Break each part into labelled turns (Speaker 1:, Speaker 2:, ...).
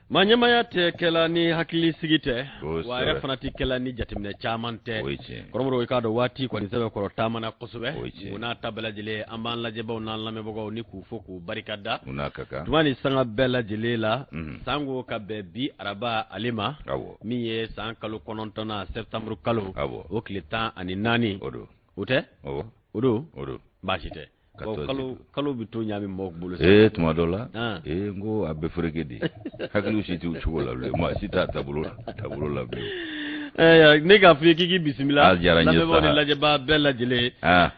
Speaker 1: Maa ɲɛmaaya tɛ kɛla ni hakili sigi tɛ, wa a yɛrɛ fana tɛ kɛla ni jateminɛ caman tɛ. Kɔrɔmɔrɔ, i k'a dɔn waati kɔni sɛbɛkɔrɔ taamana kosɛbɛ. O n'a ta bɛɛ lajɛlen, an b'an lajɛbaw n'an lamɛnbagaw ni k'u fo k'u barika da tuma ni sanga bɛɛ lajɛlen la. Sango ka bɛn bi araba ale ma, min ye san kalo 9nan, septembre kalo, o tile 14. O tɛ, o don, baasi tɛ. Kalo kalo bɛ to ɲaami mɔgɔw bolo.
Speaker 2: Ee, tuma dɔ la, ee, n ko a bɛ fereke de, hakiliw si t'u cogo la bilen, maa si t'a taabolo taabolo la bilen.
Speaker 1: Ne k'a f'i ye k'i k'i bisimila.
Speaker 2: A diyara n ye.
Speaker 1: Lamɛnbaaw ni lajɛbaa bɛɛ lajɛlen.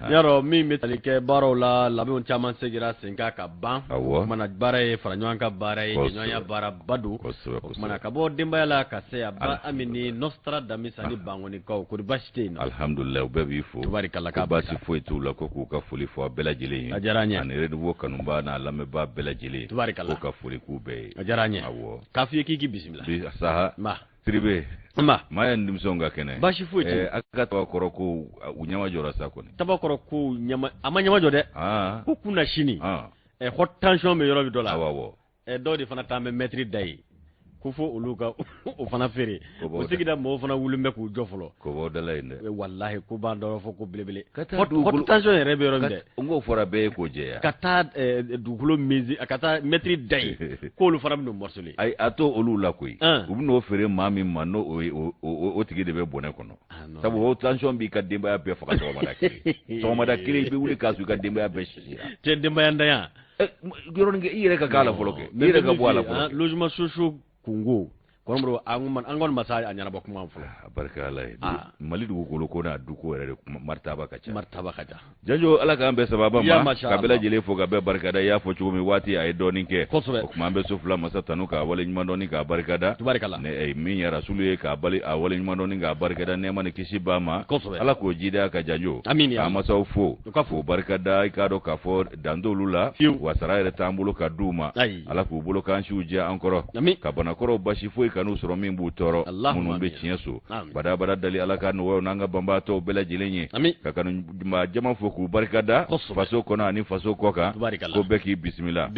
Speaker 1: Y'a min bɛ tali kɛ baaraw la, labɛnw caman segira sen kan ka ban. O kumana, baara ye fara ɲɔgɔn kan baara ye, jɛɲɔgɔnya baara ba don. O kumana, ka bɔ denbaya la ka se a ba Ami ni Nostradamus ani Bangonikaw, kori baasi tɛ yen nɔ?
Speaker 2: Alihamudulila, u bɛɛ b'i fo.
Speaker 1: Tubarikala,
Speaker 2: k'a baasi foyi t'u la, ko k'u ka foli fɔ a bɛɛ lajɛlen ye.
Speaker 1: A diyara an ye.
Speaker 2: Ani Renouveau kanubaa n'a lamɛnbaa bɛɛ lajɛlen.
Speaker 1: Tubarikala.
Speaker 2: Ko ka foli k'u bɛɛ ye.
Speaker 1: A diyara an ye. K'a f'i ye k'i k'i bisimila.
Speaker 2: Bi saha.
Speaker 1: Ma.
Speaker 2: Sidibe.
Speaker 1: Ma.
Speaker 2: Maa ye denmisɛnw ka kɛnɛ.
Speaker 1: Baasi foyi tɛ.
Speaker 2: A ka tabakɔrɔ ko u ɲɛma jɔra sa kɔni.
Speaker 1: Tabakɔrɔ ko ɲɛma, a ma ɲɛma jɔ dɛ. Ko kunasini. Haute tension bɛ yɔrɔ min dɔ la.
Speaker 2: Awɔ.
Speaker 1: Dɔw de fana taa bɛ mɛtiri da ye ko fo olu ka o fana feere. O sigida mɔgɔw fana wulilen bɛ k'u jɔ fɔlɔ.
Speaker 2: Ko b'aw dala yen dɛ.
Speaker 1: Walahi, ko b'an dɔrɔn fɔ ko belebele. Haute tension yɛrɛ bɛ yɔrɔ min dɛ.
Speaker 2: N k'o fɔra bɛɛ ye k'o jɛya.
Speaker 1: Ka taa dugukolo misi, ka taa mɛtiri da yen, k'olu fana bɛn'o morceler.
Speaker 2: Ayi, a to olu la koyi. U bɛn'o feere maa min ma, n'o o tigi de bɛ bɔnɛ kɔnɔ. Sabu haute tension b'i ka denbaya bɛɛ faga sɔgɔmada kelen. Sɔgɔmada kelen, i bɛ wuli k'a sɔrɔ i ka denbaya bɛɛ sisira.
Speaker 1: Cɛ, denbaya ntanya.
Speaker 2: Yɔrɔnin kɛ, i yɛrɛ ka k'a la fɔlɔ kɛ. I yɛrɛ ka bɔ a la fɔlɔ.
Speaker 1: Logement sociaux kunko, kɔrɔmɔrɔ, an kɔni ma se a ɲɛnabɔ kuma fɔlɔ.
Speaker 2: A barika Ala ye. Mali dugukolo ko n'a duko yɛrɛ de maritaba ka ca.
Speaker 1: Maritaba ka ca.
Speaker 2: Janjo, Ala k'an bɛɛ sababa ma, ka bɛɛ lajɛlen fo ka bɛɛ barikada. I y'a fɔ cogo min, waati a ye dɔɔnin kɛ. O tuma an bɛ so fila masa tanu k'a waleɲuman dɔn k'a barikada.
Speaker 1: Tubarikala.
Speaker 2: Min ye rasulu ye, k'a bali a waleɲuman dɔn k'a barikada, nɛɛma ni kisi b'a ma. Ala k'o jida ka janjo.
Speaker 1: Amiina.
Speaker 2: K'an masaw fo. K'u barikada, i k'a dɔn k'a fɔ dan t'olu la, wa sara yɛrɛ t'an bolo ka d'u ma. Ala k'u bolo k'an siw jɛ an kɔrɔ, ka banakɔrɔw basi foyi kan'u sɔrɔ min b'u tɔɔrɔ, minnu bɛ tiɲɛ so badabada dali, Ala ka nɔgɔya n'an ka banbaatɔw bɛɛ lajɛlen ye. Ka kanumaa jama fo k'u barikada faso kɔnɔ ani faso kɔ kan, ko bɛɛ k'i bisimila.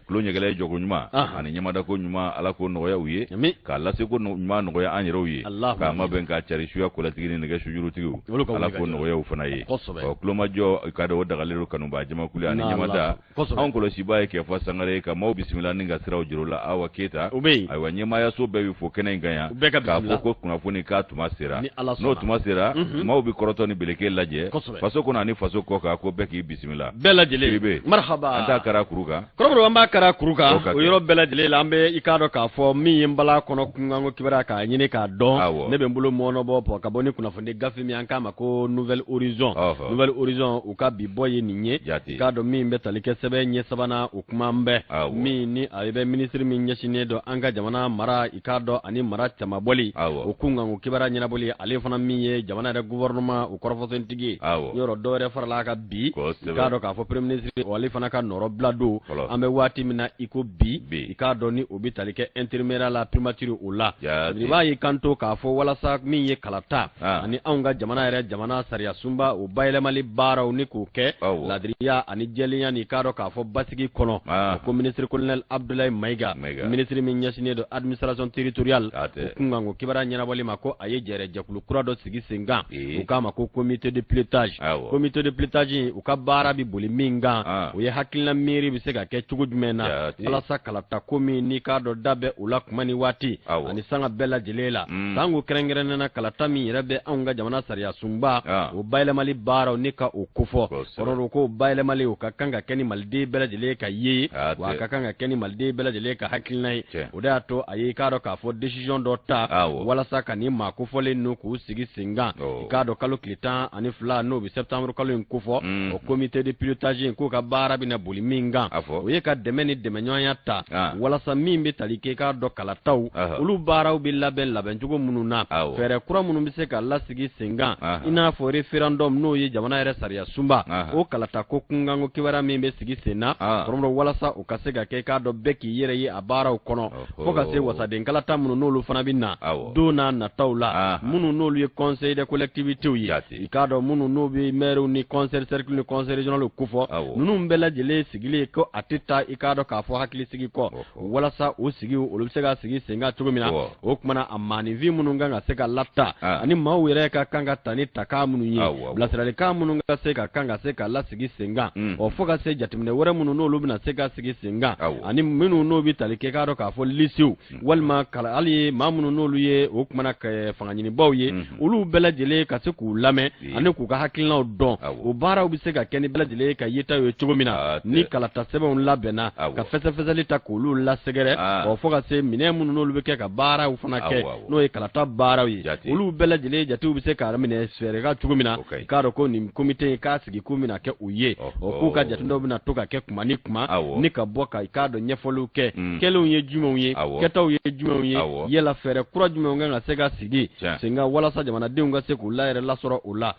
Speaker 2: Tulo ɲɛgɛlɛ jɔko ɲuman ani ɲamadako ɲuman, Ala k'o nɔgɔya u ye, k'a lase ko ɲuman nɔgɔya an yɛrɛw ye, k'a mabɛn k'a cari suya kɔlɛtigi ni nɛgɛ sujurutigiw, Ala k'o nɔgɔya u fana ye. Ɔ, tulomajɔ ka o dagalen don kanubaa jamakulu ani ɲamada. Anw kɔlɔsibaa ye Kɛfa Sangare ye, ka maaw bisimila ni ka siraw jira la. Awa Keyita, ayiwa, ɲɛmaayaso bɛɛ bɛ fo kɛnɛ in kan yan, k'a fɔ ko kunnafoni k'a tuma sera. N'o tuma sera, maaw bɛ kɔrɔtɔ ni beleke lajɛ faso kɔnɔ ani faso kɔ kan, ko bɛɛ k'i bisimila.
Speaker 1: Bɛɛ lajɛlen
Speaker 2: marhaba. An t'a kara kuru kan.
Speaker 1: Kɔrɔbɔrɔ, an b'a kara kuru kan. O yɔrɔ bɛɛ lajɛlen la, an bɛ i k'a dɔn k'a fɔ min ye n bala kɔnɔ kunkanko kibaruya k'a ɲini k'a dɔn, ne bɛ n bolo mɔɔnɔbɔ bɔ ka bɔ ni kunnafoni gafe min an k'a ma ko Nouvel Horizon. Nouvel Horizon, u ka bi bɔ ye nin ye. I k'a dɔn min bɛ tali kɛ sɛbɛn ɲɛ sabanan, o kuma bɛ min ni a bɛ minisiri min ɲɛsinnen don an ka jamana mara, i k'a dɔn, ani mara camabɔli, o kunkanko kibaruya ɲɛnabɔli, ale fana min ye jamana yɛrɛ gouvernement o kɔrɔfɔsentigi ye. Yɔrɔ dɔ wɛrɛ farala a kan bi, i k'a dɔn k'a fɔ premier ministre, ale fana ka nɔrɔbila don an bɛ waati min na i ko bi. I k'a dɔn ni o bɛ tali kɛ intérimaire la primature o la, i b'a ye kanto k'a fɔ walasa min ye kalata ani anw ka jamana yɛrɛ jamana sariya sunba o bayɛlɛmali baaraw ni k'o kɛ ladiriya ani jɛlenya ni i k'a dɔn k'a fɔ basigi kɔnɔ, ko ministre colonel Abdoulaye Maïga, ministre min ɲɛsinnen don administration territoriale, o kunkanko kibaruya ɲɛnabɔli ma, ko a ye jɛrɛ jɛkulu kura dɔ sigi sen kan, u k'a ma ko comité de pilotage. Comité de pilotage, u ka baara bɛ boli min kan, o ye hakilina miiri bɛ se ka kɛ cogo jumɛn na walasa kalata ko min n'i k'a dɔn da bɛ o la kuma ni waati ani sanga bɛɛ lajɛlen la, sango kɛrɛnkɛrɛnnen na kalata min yɛrɛ bɛ anw ka jamana sariya sunba o bayɛlɛmali baaraw ni ka o kofɔ. Kɔrɔ ko bayɛlɛmali o ka kan ka kɛ ni maliden bɛɛ lajɛlen ka ye, wa a ka kan ka kɛ ni maliden bɛɛ lajɛlen ka hakilina ye. O de y'a to a ye i k'a dɔn k'a fɔ décision dɔ ta walasa ka nin maa kofɔlen ninnu k'u sigi sen kan, i k'a dɔn kalo tile 12, n'o bɛ septembre kalo in kofɔ. O comité de pilotage in, k'o ka baara bɛna boli min kan, o ye ka dɛmɛ ni dɛmɛɲɔgɔnya ta walasa min bɛ tali kɛ i k'a dɔn kalataw olu baaraw bɛ labɛn labɛncogo minnu na, fɛɛrɛ kura minnu bɛ se ka lasigi sen kan, i n'a fɔ référendum, n'o ye jamana yɛrɛ sariya sunba o kalata ko kunkanko kibaruya min bɛ sigi sen na. Kɔrɔmɔrɔ, walasa o ka se ka kɛ, i k'a dɔn bɛɛ k'i yɛrɛ ye a baaraw kɔnɔ, fo ka se wasaden kalata minnu n'olu fana bɛ na don n'a nataw la, minnu n'olu ye conseil des collectivités ye, i k'a dɔn minnu n'u bɛ maires ni conseil cercle ni conseil régional kofɔ, ninnu bɛɛ lajɛlen sigilen ko a tɛ taa i k'a k'a dɔn k'a fɔ hakilisigi kɔ walasa o sigiw olu bɛ se ka sigi sen kan cogo min na o tuma na a maaninfin minnu kan ka se ka lata ani maaw yɛrɛ ka kan ka ta ni takan minnu ye bilasiralikan minnu ka se ka kan ka se ka lasigi sen kan ɔ fo ka se jateminɛ wɛrɛ minnu n'olu bɛna se ka sigi sen kan ani minnu n'o bɛ tali kɛ k'a dɔn k'a fɔ lisiw walima hali maa minnu n'olu ye o tuma na fangaɲinibaw ye olu bɛɛ lajɛlen ka se k'u lamɛn ani k'u ka hakilinaw dɔn o baaraw bɛ se ka kɛ ni bɛɛ lajɛlen ka yetaw ye cogo min na ni kalata sɛbɛnw labɛnna ka fɛsɛfɛsɛli ta k'olu lasɛgɛrɛ ɔ fo ka se minɛn minnu n'olu bɛ kɛ ka baaraw fana kɛ n'o ye kalata baaraw ye olu bɛɛ lajɛlen jatew bɛ se ka minɛ fɛɛrɛ kan cogo min na k'a dɔn ko nin komite in k'a sigi kun bɛna kɛ u ye ɔ k'u ka jateminɛw bɛna to ka kɛ kuma ni kuma ni ka bɔ ka i k'a dɔn ɲɛfɔliw kɛ kɛlenw ye jumɛnw ye kɛtaw ye jumɛnw ye yala fɛɛrɛ kura jumɛnw kan ka se ka sigi sen kan walasa jamanadenw ka se k'u la yɛrɛ lasɔrɔ o la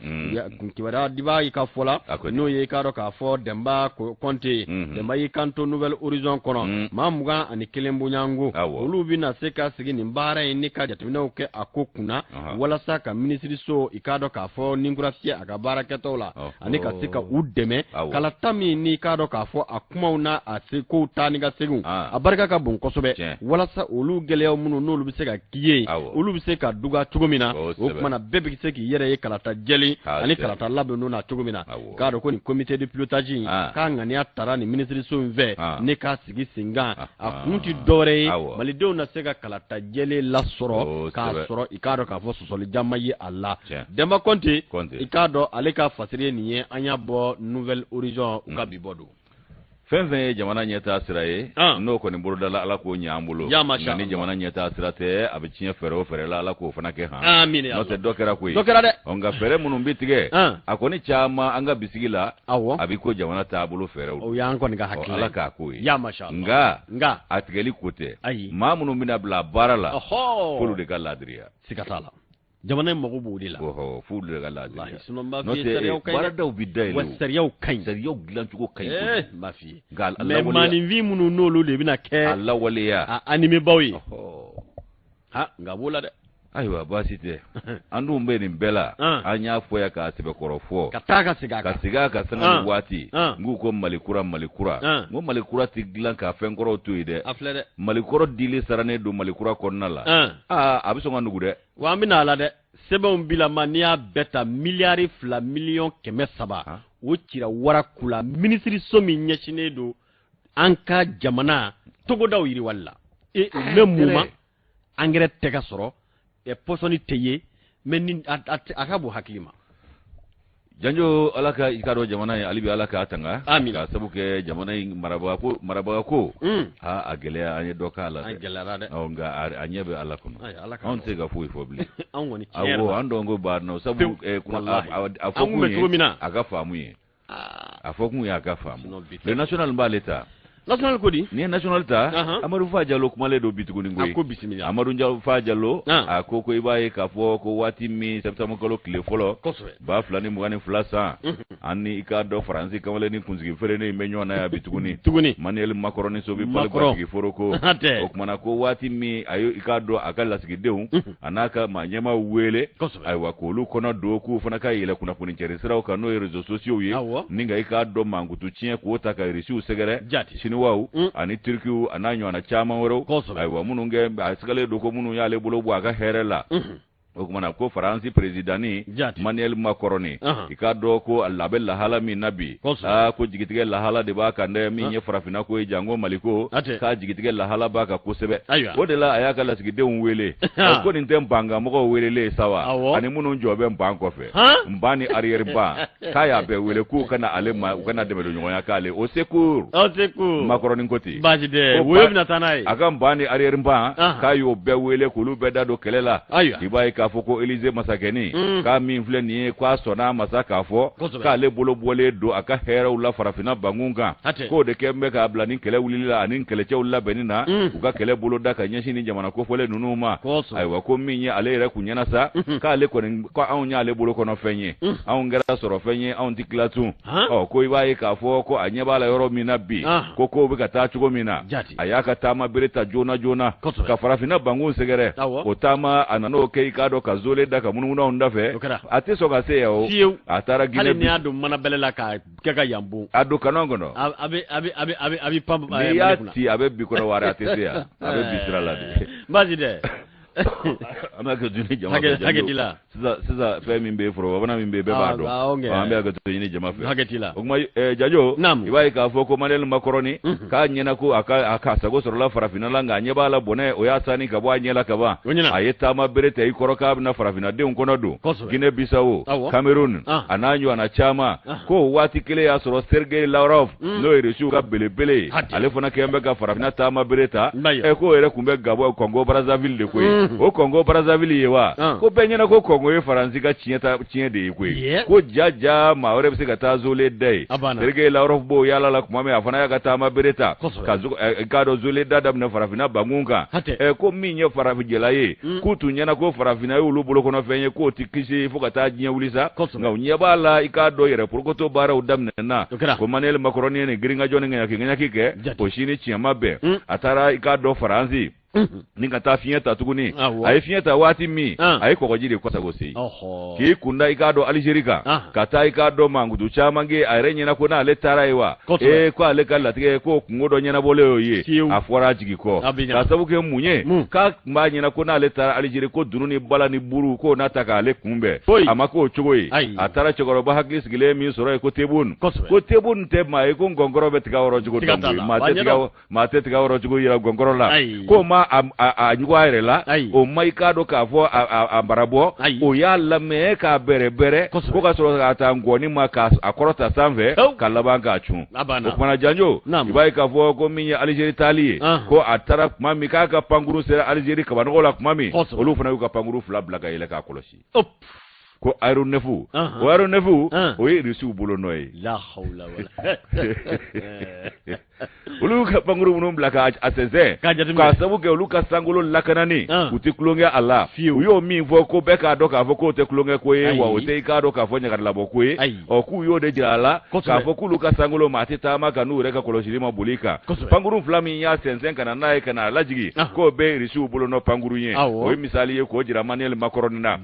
Speaker 1: kibaruya dibaa y'i ka fɔ la n'o ye i k'a dɔn k'a fɔ Dɛnba Kɔnte ye Dɛnba y'i kanto Nouvel Horizon kɔnɔ maa 21 bɔɲɔgɔnko olu bɛna se ka sigi nin baara in ni ka jateminɛw kɛ a ko kunna walasa ka minisiriso i k'a dɔn k'a fɔ ninkura fiyɛ a ka baara kɛtɔw la ani ka se ka u dɛmɛ kalata min n'i k'a dɔn k'a fɔ a kumaw n'a a se kow taa ni ka seginw a barika ka bon kosɛbɛ walasa olu gɛlɛyaw minnu n'olu bɛ se ka k'i ye olu bɛ se ka duga cogo min na o tuma na bɛɛ bɛ se k'i yɛrɛ ye kalata jɛlen ani kalata labɛnnen na cogo min na k'a dɔn ko nin comité de pilotage in k'a ŋaniya tara nin minisiriso in fɛ ni k'a sigi sen kan a kun tɛ dɔwɛrɛ ye malidenw na se ka kalata jɛlen lasɔrɔ k'a sɔrɔ i k'a dɔn k'a fɔ sɔsɔlijan ma ye a la Dɛnba Kɔnte i k'a dɔn ale ka fasiri ye nin ye an y'a bɔ Nouvel Horizon u ka bi bɔ don
Speaker 2: Fɛn fɛn ye jamana ɲɛtaa sira ye n'o kɔni bolodala Ala k'o ɲɛ an bolo nka ni jamana ɲɛtaa sira tɛ a bɛ tiɲɛ fɛɛrɛ o fɛɛrɛ la Ala k'o fana kɛ han n'o tɛ dɔ kɛra koyi
Speaker 1: dɔ kɛra dɛ
Speaker 2: nka fɛɛrɛ minnu bɛ tigɛ a kɔni caman an ka bisigi la a bɛ ko jamana taabolo fɛɛrɛw
Speaker 1: o y'an kɔni ka hakilina
Speaker 2: Ala k'a k'o ye nka a tigɛli ko tɛ maa minnu bɛna bila baara la f'olu de ka laadiriya
Speaker 1: siga t'a la jamana in mago b'o de la
Speaker 2: f'olu de ka laadiriya n'o tɛ baaradaw bɛ dayɛlɛ
Speaker 1: wa sariyaw ka ɲi
Speaker 2: sariyaw dilancogo ka ɲi
Speaker 1: n b'a f'i ye nka mais maaninfin minnu n'olu de bɛna kɛ
Speaker 2: a lawaleya
Speaker 1: a animebaw ye ha nka b'o la dɛ
Speaker 2: ayiwa baasi tɛ an dun bɛ nin bɛɛ la an y'a fɔ yan k'a sɛbɛkɔrɔ fɔ
Speaker 1: ka taa ka segin a
Speaker 2: kan ka segin a kan sanga ni waati n k'u ko mali kura mali kura n ko mali kura tɛ dilan ka fɛn kɔrɔw to yen dɛ
Speaker 1: a filɛ dɛ
Speaker 2: mali kɔrɔ dili sarannen don mali kura kɔnɔna la aa a bɛ sɔn ka nugu dɛ
Speaker 1: wa an bɛna a la dɛ sɛbɛnw bilama n'i y'a bɛɛ ta miliyari 2 miliyɔn 300 o cira waraku la minisiriso min ɲɛsinnen don an ka jamana togodaw yiriwali la e bɛ mun ma angɛrɛ tɛ ka sɔrɔ pɔsɔni tɛ ye mais ni a ka bon hakili ma
Speaker 2: janjo ala ka i k'a dɔn jamana in hali bi ala k'a tanga k'a sabu kɛ jamana in marabaga ko marabaga ko ha a gɛlɛya an ye dɔ k'a la
Speaker 1: dɛ gɛlɛyara dɛ
Speaker 2: nka a ɲɛ bɛ ala kɔnɔ anw tɛ se ka foyi fɔ bilen
Speaker 1: anw kɔni tiɲɛ
Speaker 2: awɔ an dɔn ko b'a nɔ sabu a fɔ kun ye a ka faamu ye a fɔ kun ye a ka faamu le national b'ale ta
Speaker 1: national ko di
Speaker 2: n'i ye national ta Amadu Fa Jalo kumalen don bi tuguni koyi
Speaker 1: a ko bisimila
Speaker 2: Amadu Fa Jalo a ko ko i b'a ye k'a fɔ ko waati min septembre kalo tile fɔlɔ 2022 san an ni i k'a dɔn Faransi kamalennin kunsigi ferennen in bɛ ɲɔgɔn na yan bi tuguni
Speaker 1: tuguni
Speaker 2: Emmanuel Macron ni sobi Palais foroko o kumana ko waati min a ye i k'a dɔn a ka lasigidenw a n'a ka maa ɲɛmaaw wele ayiwa k'olu kɔnɔ don k'u fana ka yɛlɛ kunnafoni cɛri siraw kan n'o ye réseaux sociaux ye ni ka i k'a dɔn mankutu tiɲɛ k'o ta ka irisiw sɛgɛrɛ siniwaw ani tirikiw a n'a ɲɔgɔnna caman wɛrɛw ayiwa minnu kɛ a sigalen don ko minnu y'ale bolo bɔ a ka hɛrɛ la o kumana ko faransi perezidanni Emmanuel Macron i k'a dɔn ko a bɛ lahala min na bi aa ko jigitigɛ lahala de b'a kan dɛ min ye farafinna ko ye janko mali ko k'a jigitigɛ lahala b'a kan kosɛbɛ o de la a y'a ka lasigidenw wele ko nin tɛ npankanmɔgɔw welelen sa wa ani minnu jɔ bɛ npan kɔfɛ npan ni arrière npan k'a y'a bɛɛ wele k'u ka na ale ma u ka na dɛmɛdonɲɔgɔnya k'ale au secours
Speaker 1: au secours
Speaker 2: Macron ko ten
Speaker 1: baasi tɛ woyo bɛna taa n'a ye
Speaker 2: a ka npan ni arrière npan k'a y'o bɛɛ wele k'olu bɛɛ da don kɛlɛ la i b'a ye k'a fɔ ko Élysée masakɛnin k'a min filɛ nin ye k'a sɔnna a ma sa k'a fɔ k'ale bolo bɔlen don a ka hɛrɛw la farafinna bankun kan k'o de kɛ bɛ k'a bila ni kɛlɛ wulili la ani kɛlɛcɛw labɛnni na u ka kɛlɛ boloda ka ɲɛsin ni jamana kofɔlen ninnu ma ayiwa ko min ye ale yɛrɛ kun ɲɛna sa k'ale kɔni ko anw y'ale bolo kɔnɔ fɛn ye anw kɛra sɔrɔ fɛn ye anw tɛ tila tun ɔ ko i b'a ye k'a fɔ ko a ɲɛ b'a la yɔrɔ min na bi ko kow bɛ ka taa cogo min na a y'a ka taama bere ta joona joona ka farafinna bankun sɛgɛrɛ o taama a nan'o kɛ i k'a dɔn ka zole da ka munumunu anw da fɛ, a tɛ sɔn ka se yan o.
Speaker 1: Fiyewu.
Speaker 2: A taara Guinée.
Speaker 1: Hali n'i y'a don mana bɛlɛ la k'a kɛ ka yan bon.
Speaker 2: A don kanɔn kɔnɔ.
Speaker 1: A bɛ a bɛ a bɛ a bɛ a bɛ pan.
Speaker 2: N'i y'a ci a bɛ bin Kɔnɔwari a tɛ se yan a bɛ bin sira la de.
Speaker 1: Baasi tɛ.
Speaker 2: An bɛ hakɛto ɲini jama fɛ.
Speaker 1: Hakɛ t'i la.
Speaker 2: Sisan sisan fɛn min bɛ yen forobabana min bɛ yen bɛɛ b'a dɔn. An bɛ hakɛto ɲini jama fɛ.
Speaker 1: Hakɛ t'i la.
Speaker 2: O tuma Jajo. Naamu. I b'a ye k'a fɔ ko Emmanuel Macron k'a ɲɛna ko a ka sago sɔrɔla farafinna la nka a ɲɛ b'a la bɔnɛ o y'a sanni ka bɔ a ɲɛ la kaban. A ye taama bere ta i kɔrɔ k'a bɛna farafinnadenw kɔnɔ don. Guinée Bissau, Cameroun a n'a ɲɔgɔnna caman. Ko waati kelen y'a sɔrɔ Sergei Lavrov n'o ye Rusiw ka belebele ye, ale fana kɛlen bɛ ka farafinna taama bere ta. Ɛ k'o yɛrɛ tun bɛ Gabon Congo Brazzaville de koyi. O Congo Brazzaville ye wa? Ko bɛɛ ɲɛna ko Congo ye Faransi ka tiɲɛ de ye koyi. Ko ja ja maa wɛrɛ bɛ se ka taa zole da yen. Sergei Lavrov b'o yaala la tuma min a fana y'a ka taama bere ta ka k'a dɔn zole da daminɛ farafinna bangun kan. Ɛ ko min ye farafijɛla ye k'u tun ɲɛna ko farafinna ye olu bolokɔnɔfɛn ye k'o tɛ kisi fo ka taa diɲɛ wuli sa. Nka u ɲɛ b'a la i k'a dɔn yɛrɛ porokoto baaraw daminɛna ko Emmanuel Macron ye nin girinkajɔ ni ŋaɲaki ŋaɲaki kɛ o si ni tiɲɛ ma bɛn. A taara i k'a dɔn Faransi ni ka taa fiɲɛ ta tuguni. A ye fiɲɛ ta waati min, a ye kɔgɔji de kɔsago se k'i kunda i k'a dɔn Alizeri kan ka taa i k'a dɔn mankutu caman kɛ a yɛrɛ ɲɛna ko n'ale taara yen wa ee ko ale ka latigɛ ko kunko dɔ ɲɛnabɔlen y'o ye. A fɔra a jigi kɔ k'a sabu kɛ mun ye k'a tun b'a ɲɛna ko n'ale taara Alizeri ko dunun ni bala ni buru k'o na ta k'ale kunbɛn. A ma k'o cogo ye. A taara cɛkɔrɔba hakili sigilen min sɔrɔ yen ko Tebboune, ko Tebboune tɛ maa ye ko ngɔnkɔrɔ bɛ tiga wɔrɔ cogo dɔn koyi. Maa tɛ tiga wɔrɔ cogo yira gɔnkɔrɔ la. K'o ma a ɲugu a yɛrɛ la, o ma i k'a dɔn k'a fɔ a barabɔ, o y'a lamɛn k'a bɛrɛbɛrɛ ko ka sɔrɔ k'a ta ngɔni ma k'a kɔrɔta sanfɛ ka laban k'a cun. O kumana Janjo, i b'a ye k'a fɔ ko min ye Alizeri taali ye, ko a taara tuma min k'a ka pankuru sera Alizeri kabanɔgɔ la tuma min, olu fana y'u ka pankuru fila bila ka yɛlɛ k'a kɔlɔsi. Ko aéronef, o aéronef o ye Irisiw bolo nɔ ye. Olu ka pankuru minnu bila k'a sɛnsɛn k'a sabu kɛ olu ka sankolo lakanani, u tɛ tulonkɛ a la. U y'o min fɔ ko bɛɛ k'a dɔn k'a fɔ k'o tɛ tulonkɛ ko ye, wa o tɛ i k'a dɔn k'a fɔ ɲagarilabɔ ko ye. Ɔ k'u y'o de jira a la k'a fɔ k'olu ka sankolo maa tɛ taama ka n'u yɛrɛ ka kɔlɔsili ma boli kan. Pankuru fila min y'a sɛnsɛn ka na n'a ye ka n'a lajigin, k'o bɛɛ Irisiw bolo nɔ pankuru ye. O ye misali ye k'o jira Emmanuel Macron na.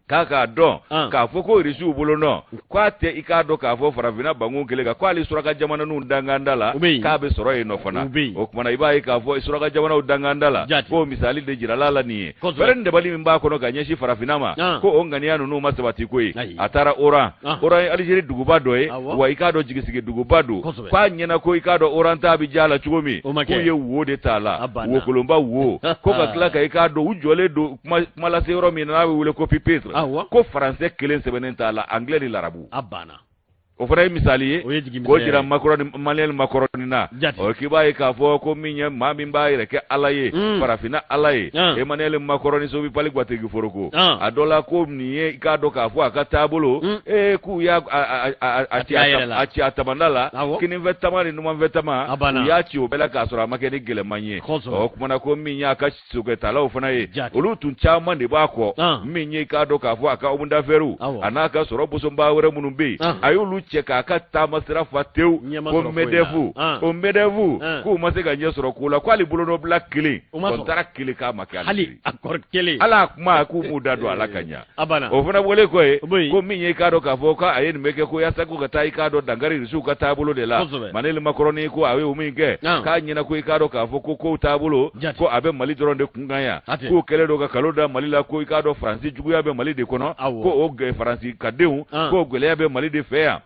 Speaker 2: K'a k'a dɔn k'a fɔ ko Irisiw bolo nɔ k'a tɛ i k'a dɔn k'a fɔ farafinna bangun kelen kan, ko hali suraka jamananinw danganda la k'a bɛ sɔrɔ yen nɔ fana. O kumana i b'a ye k'a fɔ suraka jamanaw danganda la k'o misali de jirala la nin ye. Fɛɛrɛ ni dabali min b'a kɔnɔ ka ɲɛsin farafinna ma, ko o ŋaniya ninnu ma sabati koyi. A taara Oran. Oran ye Alizeri duguba dɔ ye, wa i k'a dɔn jigisigi duguba don. K'a ɲɛna ko i k'a dɔn Oran ta bɛ diya a la cogo min, k'u ye wo de t'a la, wokolonba wo, ko ka tila ka i k'a dɔn u jɔlen don kuma lase yɔrɔ min na n'a bɛ wele ko pupitre, ko faransɛ kelen sɛbɛnnen t'a la, anglais ni larabu. O fana ye misali ye k'o jira Emmanuel Macron na. Ɔ k'i b'a ye k'a fɔ ko min ye maa min b'a yɛrɛ kɛ Ala ye, farafinna Ala ye, Emmanuel Macron Sobipali Gwatigi Foroko, a dɔ la ko nin ye i k'a dɔn k'a fɔ a ka taabolo, ee k'u y'a a ci a tamanda la, kininfɛ tama ni numanfɛ tama, u y'a ci o bɛɛ la k'a sɔrɔ a ma kɛ ni gɛlɛman ye. Ɔ kumana ko min y'a ka sokɛtalaw fana ye, olu tun caman de b'a kɔ, min ye k'a dɔn k'a fɔ a ka homme d'affaires a n'a ka sɔrɔ bosonba wɛrɛ minnu bɛ yen, a y'olu cɛ k'a ka taama sira fa tewu, ko MEDEF, o MEDEF k'u ma se ka ɲɛ sɔrɔ ko la, k'ale bolonɔbila kelen kɔntara kelen k'a ma kɛ
Speaker 1: hali accord kelen,
Speaker 2: ala kuma k'u m'u da don a la ka ɲɛ. O fana bɔlen kɔ ye, ko min ye k'a dɔn k'a fɔ k'a ye nin bɛ kɛ ko yaasa ko ka taa i k'a dɔn dankari Irisiw ka taabolo de la. Emmanuel Macron ko a ye o min kɛ, k'a ɲɛna ko i k'a dɔn k'a fɔ ko kow taabolo ko a bɛ Mali dɔrɔn de kun kan yan, k'o kɛlen don ka kalo da Mali la, ko i k'a dɔn Faransi juguya bɛ Mali de kɔnɔ, ko o Faransi ka denw k'o gɛlɛya bɛ Mali de fɛ yan.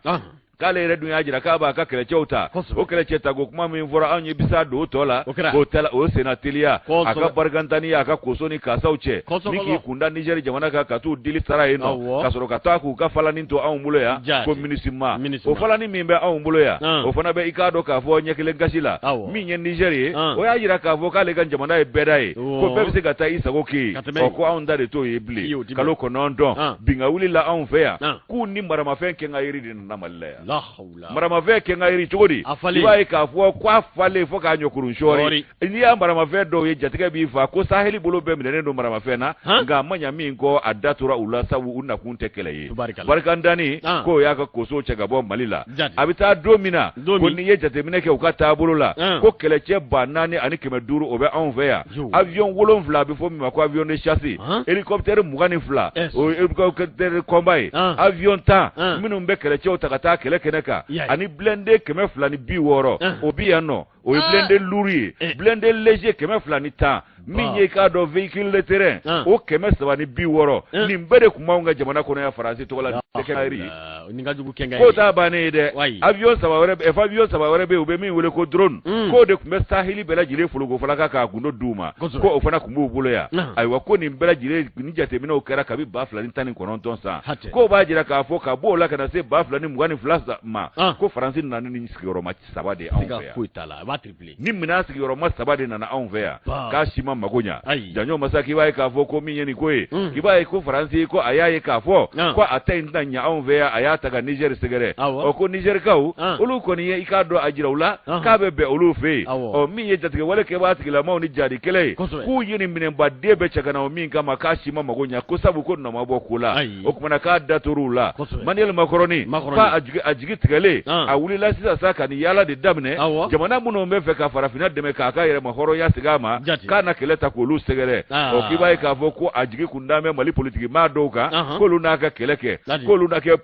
Speaker 2: K'ale yɛrɛ dun y'a jira k'a b'a ka kɛlɛcɛw ta, o kɛlɛcɛ tako kuma min fɔra anw ye bisa don o tɔ la, k'o senna teliya a ka barikantani a ka koso ni kasaw cɛ ni k'i kunda Nizɛri jamana kan ka t'u dili sara yen nɔ, ka sɔrɔ ka taa k'u ka falani to anw bolo yan, ko MINUSMA. O falani min bɛ anw bolo yan, o fana bɛ i k'a dɔn k'a fɔ ɲɛ kelen gasi la. Min ye Nizɛri ye, o y'a jira k'a fɔ k'ale ka jamana ye bɛɛda ye, ko bɛɛ bɛ se ka taa i sago kɛ yen, ɔ ko anw ta de t'o ye bilen. Kalo 9 binkan wulila anw fɛ yan, k'u ni maramafɛn kɛnkayiri de nana Mali la yan. Maramafɛn quincaillerie cogo di? I b'a ye k'a fɔ ko a falen fo k'a ɲɔkurun sɔɔri. N'i y'a maramafɛn dɔw ye, jatigɛ b'i fa ko saheli bolo bɛɛ minɛnen don maramafɛn na, nka a ma ɲa min kɔ, a da tora u la, sabu u nakun tɛ kɛlɛ ye. Barkhane k'o y'a ka kosow cɛ ka bɔ Mali la. A bɛ taa don min na, ko n'i ye jateminɛ kɛ u ka taabolo la, ko kɛlɛcɛ 4500, o bɛ anw fɛ yan, avion 7, a bɛ fɔ min ma ko avion de chasse, hélicoptère 22, o ye hélicoptère de combat ye, avion 10 minnu bɛ kɛlɛcɛw ta ka taa kɛlɛ kɛnɛ kan, ani blindé 260, o bi yan nɔ. O ye blindé lourd ye, blindé léger 210, min ye i k'a dɔn véhicule de terrain, o 360. Nin bɛɛ de tun b'anw ka jamana kɔnɔ yan Faransi tɔgɔ la. K'o t'a bannen ye dɛ. Avion saba wɛrɛ, avion saba wɛrɛ bɛ yen, u bɛ min wele ko drone, k'o de tun bɛ saheli bɛɛ lajɛlen folokofalaka k'a gundo d'u ma, ko o fana tun b'u bolo yan. Ayiwa, ko nin bɛɛ lajɛlen ni jateminɛw kɛra kabi 2019 san, k'o b'a jira k'a fɔ ka b'o la ka na se 2022 ma, ko Faransi nana ni sigiyɔrɔma saba de anw fɛ yan.
Speaker 1: Foyi t'a la, a b'a triplé.
Speaker 2: Ni minɛn sigiyɔrɔma saba de nana anw fɛ yan, k'a si ma mago ɲa. Janjo masa, k'i b'a ye k'a fɔ ko min ye nin ko ye, k'i b'a ye ko Faransi ko a y'a ye k'a fɔ ko a ta in tɛna ɲa anw fɛ yan, a y'a ta ka Nizɛri sɛgɛrɛ. Ɔ, ko Nizɛrikaw, olu kɔni ye i k'a dɔn a jira u la k'a bɛ bɛn olu fɛ yen. Ɔ, min ye jatigɛwale kɛbaa tigilamaw ni jadi kɛlɛ ye, k'u ye nin minɛnbaden bɛɛ cɛ ka na o min kama, k'a si ma mago ɲa, ko sabu ko nɔ ma bɔ ko la. O kumana k'a da tor'u la. Emmanuel Macron k'a a jigi tigɛlen, a wulila sisan sa ka nin yaala de daminɛ jamana minnu bɛ fɛ ka farafinna dɛmɛ k'a ka yɛrɛma hɔrɔnya segin a ma, k'a na kɛlɛ ta k'olu sɛgɛrɛ. Ɔ, k'i b'a ye k'a fɔ ko a jigi kun dalen bɛ Mali politiki maa dɔw kan, k'olu n'a ka kɛlɛ kɛ, k'olu na kɛ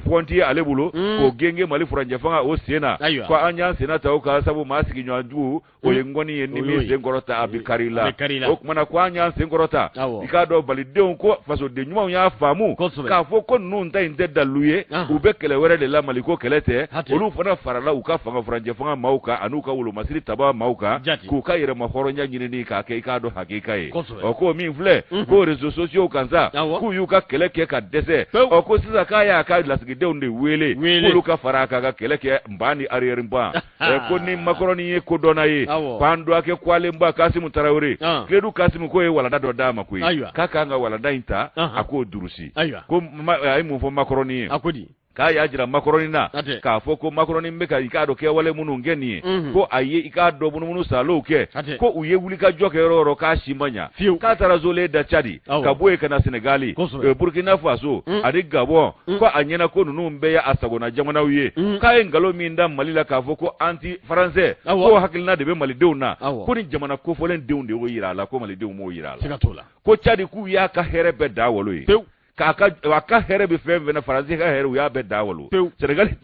Speaker 2: pɔnti ye ale bolo k'o genge Mali furancɛ fanga o sen na, ko an y'an senna ta o kan, sabu maa sigiɲɔgɔn jugu o ye ŋɔni ye, ni min sen kɔrɔta a bɛ kari la. O kumana ko an y'an sen kɔrɔta. I k'a dɔn malidenw ko fasoden ɲumanw y'a faamu k'a fɔ ko ninnu ta in tɛ dalilu ye, u bɛ kɛlɛ wɛrɛ de la, Maliko kɛlɛ tɛ. Olu fana farala u ka fanga furancɛ fanga maaw kan an'u ka wolomasiri taba maaw kan k'u ka yɛrɛma hɔrɔnya ɲinini k'a kɛ i k'a dɔn hakika ye. Ɔ, ko min filɛ ko réseaux sociaux kan sa, k'u y'u ka kɛlɛ kɛ ka dɛsɛ. Ɔ, ko sisan k'a y'a ka lasigidenw de wele k'olu ka fara a kan ka kɛlɛ kɛ nban ni arrière nban. Ko ni Macron ye kodɔnna ye, k'an dɔgɔkɛ kwalenba Kasimu Tarawele, Kiledu Kasimu, k'o ye walanda dɔ d'a ma koyi, k'a k'an ka walanda in ta, a k'o durusi. Ko a ye mun fɔ Macron ye? K'a y'a jira Macron na k'a fɔ ko Macron bɛ ka i k'a dɔn kɛwale minnu kɛ nin ye, ko a ye i k'a dɔn munumunu salow kɛ, ko u ye wulikajɔ kɛ yɔrɔ yɔrɔ k'a si ma ɲa, k'a taara zolen da Cadi, ka bɔ yen ka na Senegali, Burkina Faso ani Gabon, ko a ɲɛna ko ninnu bɛɛ ye a sagona jamanaw ye. K'a ye nkalon min da Mali la k'a fɔ ko anti français, k'o hakilina de bɛ malidenw na, ko ni jamana kofɔlen denw de y'o jira a la, ko malidenw m'o jira a la. Ko Cadi k'u y'a ka hɛrɛ bɛɛ da walo ye, k'a ka a ka hɛrɛ bɛ fɛn fɛn na, Faransi ka hɛrɛ, u y'a bɛɛ da walo. Senegali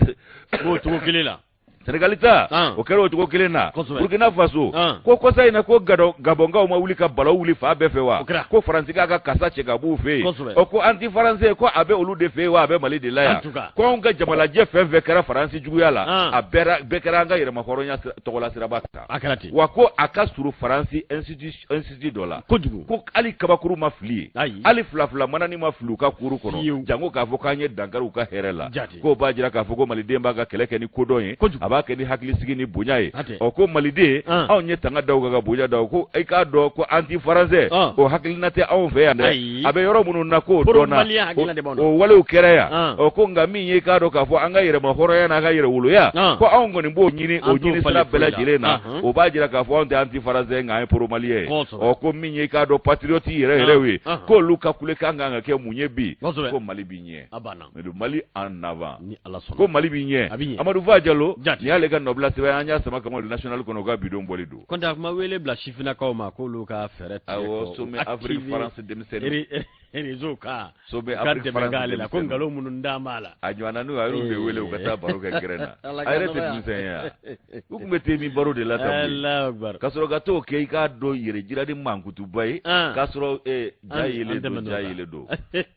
Speaker 1: o cogo kelen la.
Speaker 2: Senegali ta, o kɛra o cogo kelen na. Burkina Faso, ko kɔsa in na ko Gabɔnkaw ma wuli ka balawu wuli fan bɛɛ fɛ wa? Ko Faransi k'a ka kasa cɛ ka b'u fɛ yen. Ɔ, ko anti français, ko a bɛ olu de fɛ yen wa a bɛ Mali de la yan? Ko anw ka jamalajɛ fɛn fɛn kɛra Faransi juguya la, a bɛɛ kɛra an ka yɛrɛmahɔrɔnya tɔgɔla siraba kan. Wa ko a ka surun Faransi institut dɔ la
Speaker 1: kojugu,
Speaker 2: ko hali kabakuru ma fili yen, hali fila fila manani ma fili u ka kuru kɔnɔ, janko k'a fɔ k'an ye dankari u ka hɛrɛ la. K'o b'a jira k'a fɔ ko maliden b'a ka kɛlɛ kɛ ni kodɔn ye, a b'a kɛ ni hakilisigi ni bonya ye. Ɔ, ko maliden, anw ye tanga da u kan ka bonya da u ko i k'a dɔn ko anti français o hakilina tɛ anw fɛ yan dɛ. A bɛ yɔrɔ minnu na k'o dɔnna, o walew kɛra yan. Ɔ, ko nka min ye i k'a dɔn k'a fɔ an ka yɛrɛma hɔrɔnya n'an ka yɛrɛwoloya, ko anw kɔni b'o ɲini, o ɲini sira bɛɛ lajɛlen na. O b'a jira k'a fɔ anw tɛ anti français, nka an ye pro malien ye. Ɔ, ko min ye i k'a dɔn patriote yɛrɛ yɛrɛw ye, k'olu ka kulekan kan ka kɛ mun ye bi? Ko Mali bi ɲɛ, Mali en avant, ko Mali bi ɲɛ. Amadu Fa Jalo, nin y'ale ka nɔbila sɛbɛn, an y'a sama ka National kɔnɔ, u ka bidon bɔli don.
Speaker 1: Kɔnte, a kuma wele bila sifinnakaw ma k'olu ka fɛɛrɛ
Speaker 2: tigɛ. Awɔ, sommet Afrique France denmisɛnnin
Speaker 1: réseau kan.
Speaker 2: Sommet Afrique France
Speaker 1: denmisɛnnin la, ko nkalon minnu d'an b'a la.
Speaker 2: A ɲɔgɔnna n'u a y'olu de wele u ka taa baro kɛ gɛrɛn na. A yɛrɛ tɛ denmisɛn ye wa? U tun bɛ te min baro de la tan. Ka sɔrɔ ka t'o kɛ i k'a dɔn yɛrɛ jira ni mankutuba ye, k'a sɔrɔ ja yelen don, ja yelen don.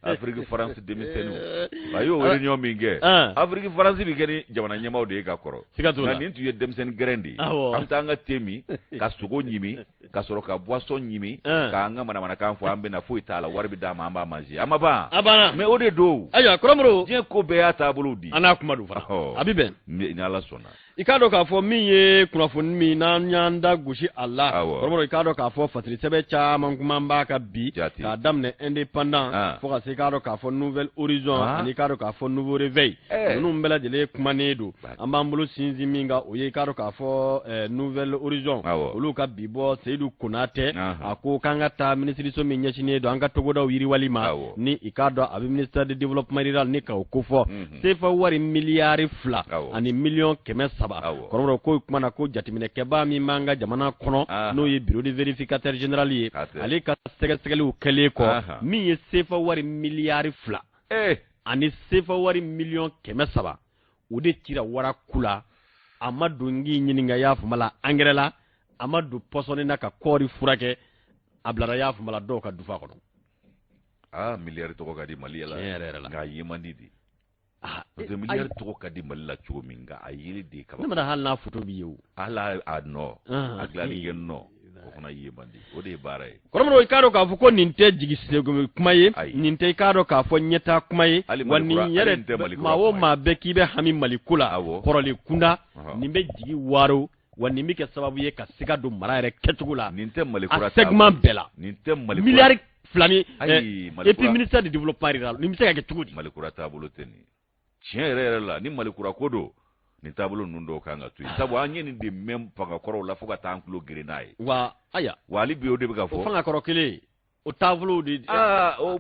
Speaker 2: Afrique France denmisɛnninw, a y'o réunion min kɛ, Afrique France bɛ kɛ ni jamana ɲɛmaaw de ye ka kɔrɔ, nka nin tun ye denmisɛnnin gɛrɛn de ye. An bɛ taa an ka te min, ka sogo ɲimi, ka sɔrɔ ka boisson ɲimi, k'an ka manamanakan fɔ, an bɛ na, foyi t'a la, wari bɛ d'a ma, an b'a manger, a ma ban.
Speaker 1: A banna.
Speaker 2: Mais o de don.
Speaker 1: Ayiwa, Kɔrɔmoro.
Speaker 2: Diɲɛ ko bɛɛ y'a taabolo di.
Speaker 1: An n'a kuma don fana, a bɛ bɛn.
Speaker 2: Ni Ala sɔnna.
Speaker 1: I k'a dɔn k'a fɔ min ye kunnafoni min n'an y'an da gosi a la, kɔrɔbɔrɔ, i k'a dɔn k'a fɔ fasiri sɛbɛn caman kuma b'a kan bi, k'a daminɛ Indépendant fo ka se i k'a dɔn k'a fɔ Nouvel Horizon ani i k'a dɔn k'a fɔ Nouveau Réveil. Ninnu bɛɛ lajɛlen kumanen don. An b'an bolo sinsin min kan, o ye i k'a dɔn k'a fɔ Nouvel Horizon, olu ka bi bɔ, Seyidu Konatɛ a ko k'an ka taa minisiriso min ɲɛsinnen don an ka togodaw yiriwali ma, ni i k'a dɔn a bɛ ministère de développement rural, ni k'o kofɔ, sefa wari miliyari 2 ni miliyɔn 300. Kɔrɔbɔrɔ ko kuma na ko jateminɛkɛbaa min b'an ka jamana kɔnɔ, n'o ye bureau de vérificateur général ye, ale ka sɛgɛsɛgɛliw kɛlen kɔ, min ye sefa wari miliyari 2 ani sefa wari miliyɔn 300, o de cira wara ku la. A ma don k'i ɲininka, y'a faamu la, angɛrɛ la, a ma don pɔsɔni na ka kɔɔri furakɛ, a bilara, y'a faamu la, dɔw ka dufa kɔnɔ.
Speaker 2: Aa, miliyari tɔgɔ ka di Mali la.
Speaker 1: Tiɲɛ yɛrɛ yɛrɛ la.
Speaker 2: Nka a ye man di de. Parce que miliyari tɔgɔ ka di Mali la cogo min, nka a yeli de kaba.
Speaker 1: Ne mana hali n'a photo b'i ye o.
Speaker 2: Hali a nɔ, a dilanni kɛ nɔ, o fana ye man di, o de ye baara ye.
Speaker 1: Kɔrɔmɔrɔ, i k'a dɔn k'a fɔ ko nin tɛ jigi kuma ye, nin tɛ i k'a dɔn k'a fɔ ɲɛtaa kuma ye. Wa nin yɛrɛ, maa o maa bɛɛ k'i bɛ hami Mali ko la kɔrɔlen kunda, nin bɛ jigi waaro, wa nin bɛ kɛ sababu ye ka siga don mara yɛrɛ kɛcogo la.
Speaker 2: Nin tɛ Mali kura.
Speaker 1: A segment bɛɛ la.
Speaker 2: Nin tɛ Mali.
Speaker 1: Miliyari 2 ni et puis ministère du développement rural, nin bɛ se ka kɛ cogo di?
Speaker 2: Mali kura taabolo tɛ nin tiɲɛ yɛrɛ yɛrɛ la. Ni Mali kura ko don, nin taabolo ninnu dɔw kan ka to yen, sabu an ye nin de mɛn fanga kɔrɔw la fo ka taa an tulo geren n'a ye.
Speaker 1: Wa aya.
Speaker 2: Wa hali bi o de bɛ ka fɔ.
Speaker 1: O fanga kɔrɔ kelen, o taabolow de.
Speaker 2: Aa, o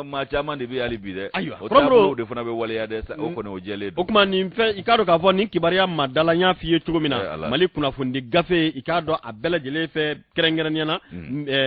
Speaker 2: maa caman de bɛ hali bi dɛ.
Speaker 1: Ayiwa.
Speaker 2: O taabolow de fana bɛ waleya dɛ, o kɔni o jɛlen don.
Speaker 1: O tuma nin fɛn, i k'a dɔn k'a fɔ nin kibaruya ma dala, n y'a f'i ye cogo min na, Mali kunnafonidi gafe, i k'a dɔn a bɛɛ lajɛlen fɛ, kɛrɛnkɛrɛnnenya na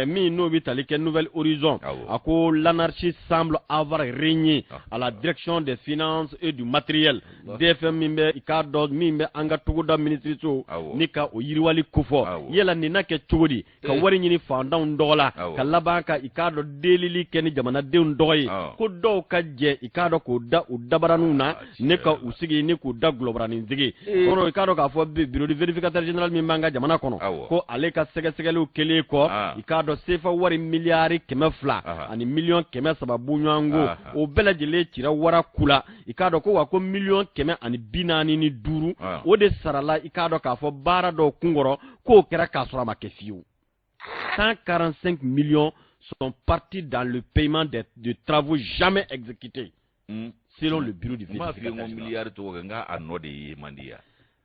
Speaker 1: min n'o bɛ tali kɛ Nouvel Horizon, a ko l'anarchie semble avoir régné à la direction des finances et du matériel, DFM min bɛ, i k'a dɔn, min bɛ an ka togoda minisiriso ni ka o yiriwali kofɔ. Yala nin na kɛ cogo di ka wari ɲini fantanw tɔgɔ la, ka laban ka, i k'a dɔn, delili kɛ ni jamanadenw tɔgɔ ye, ko dɔw ka jɛ, i k'a dɔn, k'o da u dabaraninw na, ne ka u sigi ni k'u da gulɔbaranin sigi? Kɔrɔ, i k'a dɔn k'a fɔ bureau de vérificateur général min b'an ka jamana kɔnɔ, ko ale ka sɛgɛsɛgɛliw kɛlen kɔ, i k'a dɔn sefa wari miliyari 200 ani miliyɔn 300 bɔɲɔgɔnko, o bɛɛ lajɛlen cira wara ku la. I k'a dɔn ko wa ko miliyɔn 145, o de sarala, i k'a dɔn k'a fɔ baara dɔw kunkɔrɔ, k'o kɛra k'a sɔrɔ a ma kɛ fiyewu. 145 millions sont partis dans le paiement de travaux jamais exécutés, selon le bureau du
Speaker 2: vérificateur. N m'a f'i ye ko miliyari tɔgɔ kɛ, n k'a nɔ de ye man di ya,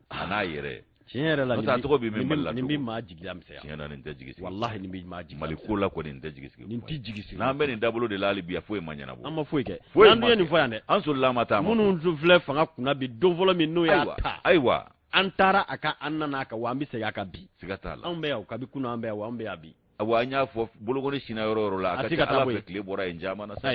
Speaker 2: a n'a yɛrɛ.
Speaker 1: Tiɲɛ yɛrɛ la.
Speaker 2: N'o tɛ a tɔgɔ bɛ mɛn Mali la.
Speaker 1: Nin bɛ maa jigi lamisɛnya.
Speaker 2: Tiɲɛ na, nin tɛ jigi sigi.
Speaker 1: Walahi, nin bɛ maa jigi.
Speaker 2: Mali ko la kɔni, nin tɛ jigi sigi.
Speaker 1: Nin tɛ jigi sigi.
Speaker 2: N'an bɛ nin dabolo de la hali bi, a foyi ma ɲɛnabɔ.
Speaker 1: An ma foyi kɛ. N'an dun ye nin fɔ yan dɛ.
Speaker 2: An solila, an ma taa.
Speaker 1: Minnu filɛ fanga kunna bi, don fɔlɔ min n'o y'a ta. An taara a kan, an nana a kan, wa an bɛ segin a kan bi.
Speaker 2: Siga t'a la.
Speaker 1: Anw bɛ yan o, kabi kunun an bɛ yan, wa an bɛ yan bi.
Speaker 2: Wa an y'a fɔ, bolokɔni sinna yɔrɔ yɔrɔ la, a ka ca Ala fɛ, tile bɔra yen caman na sa.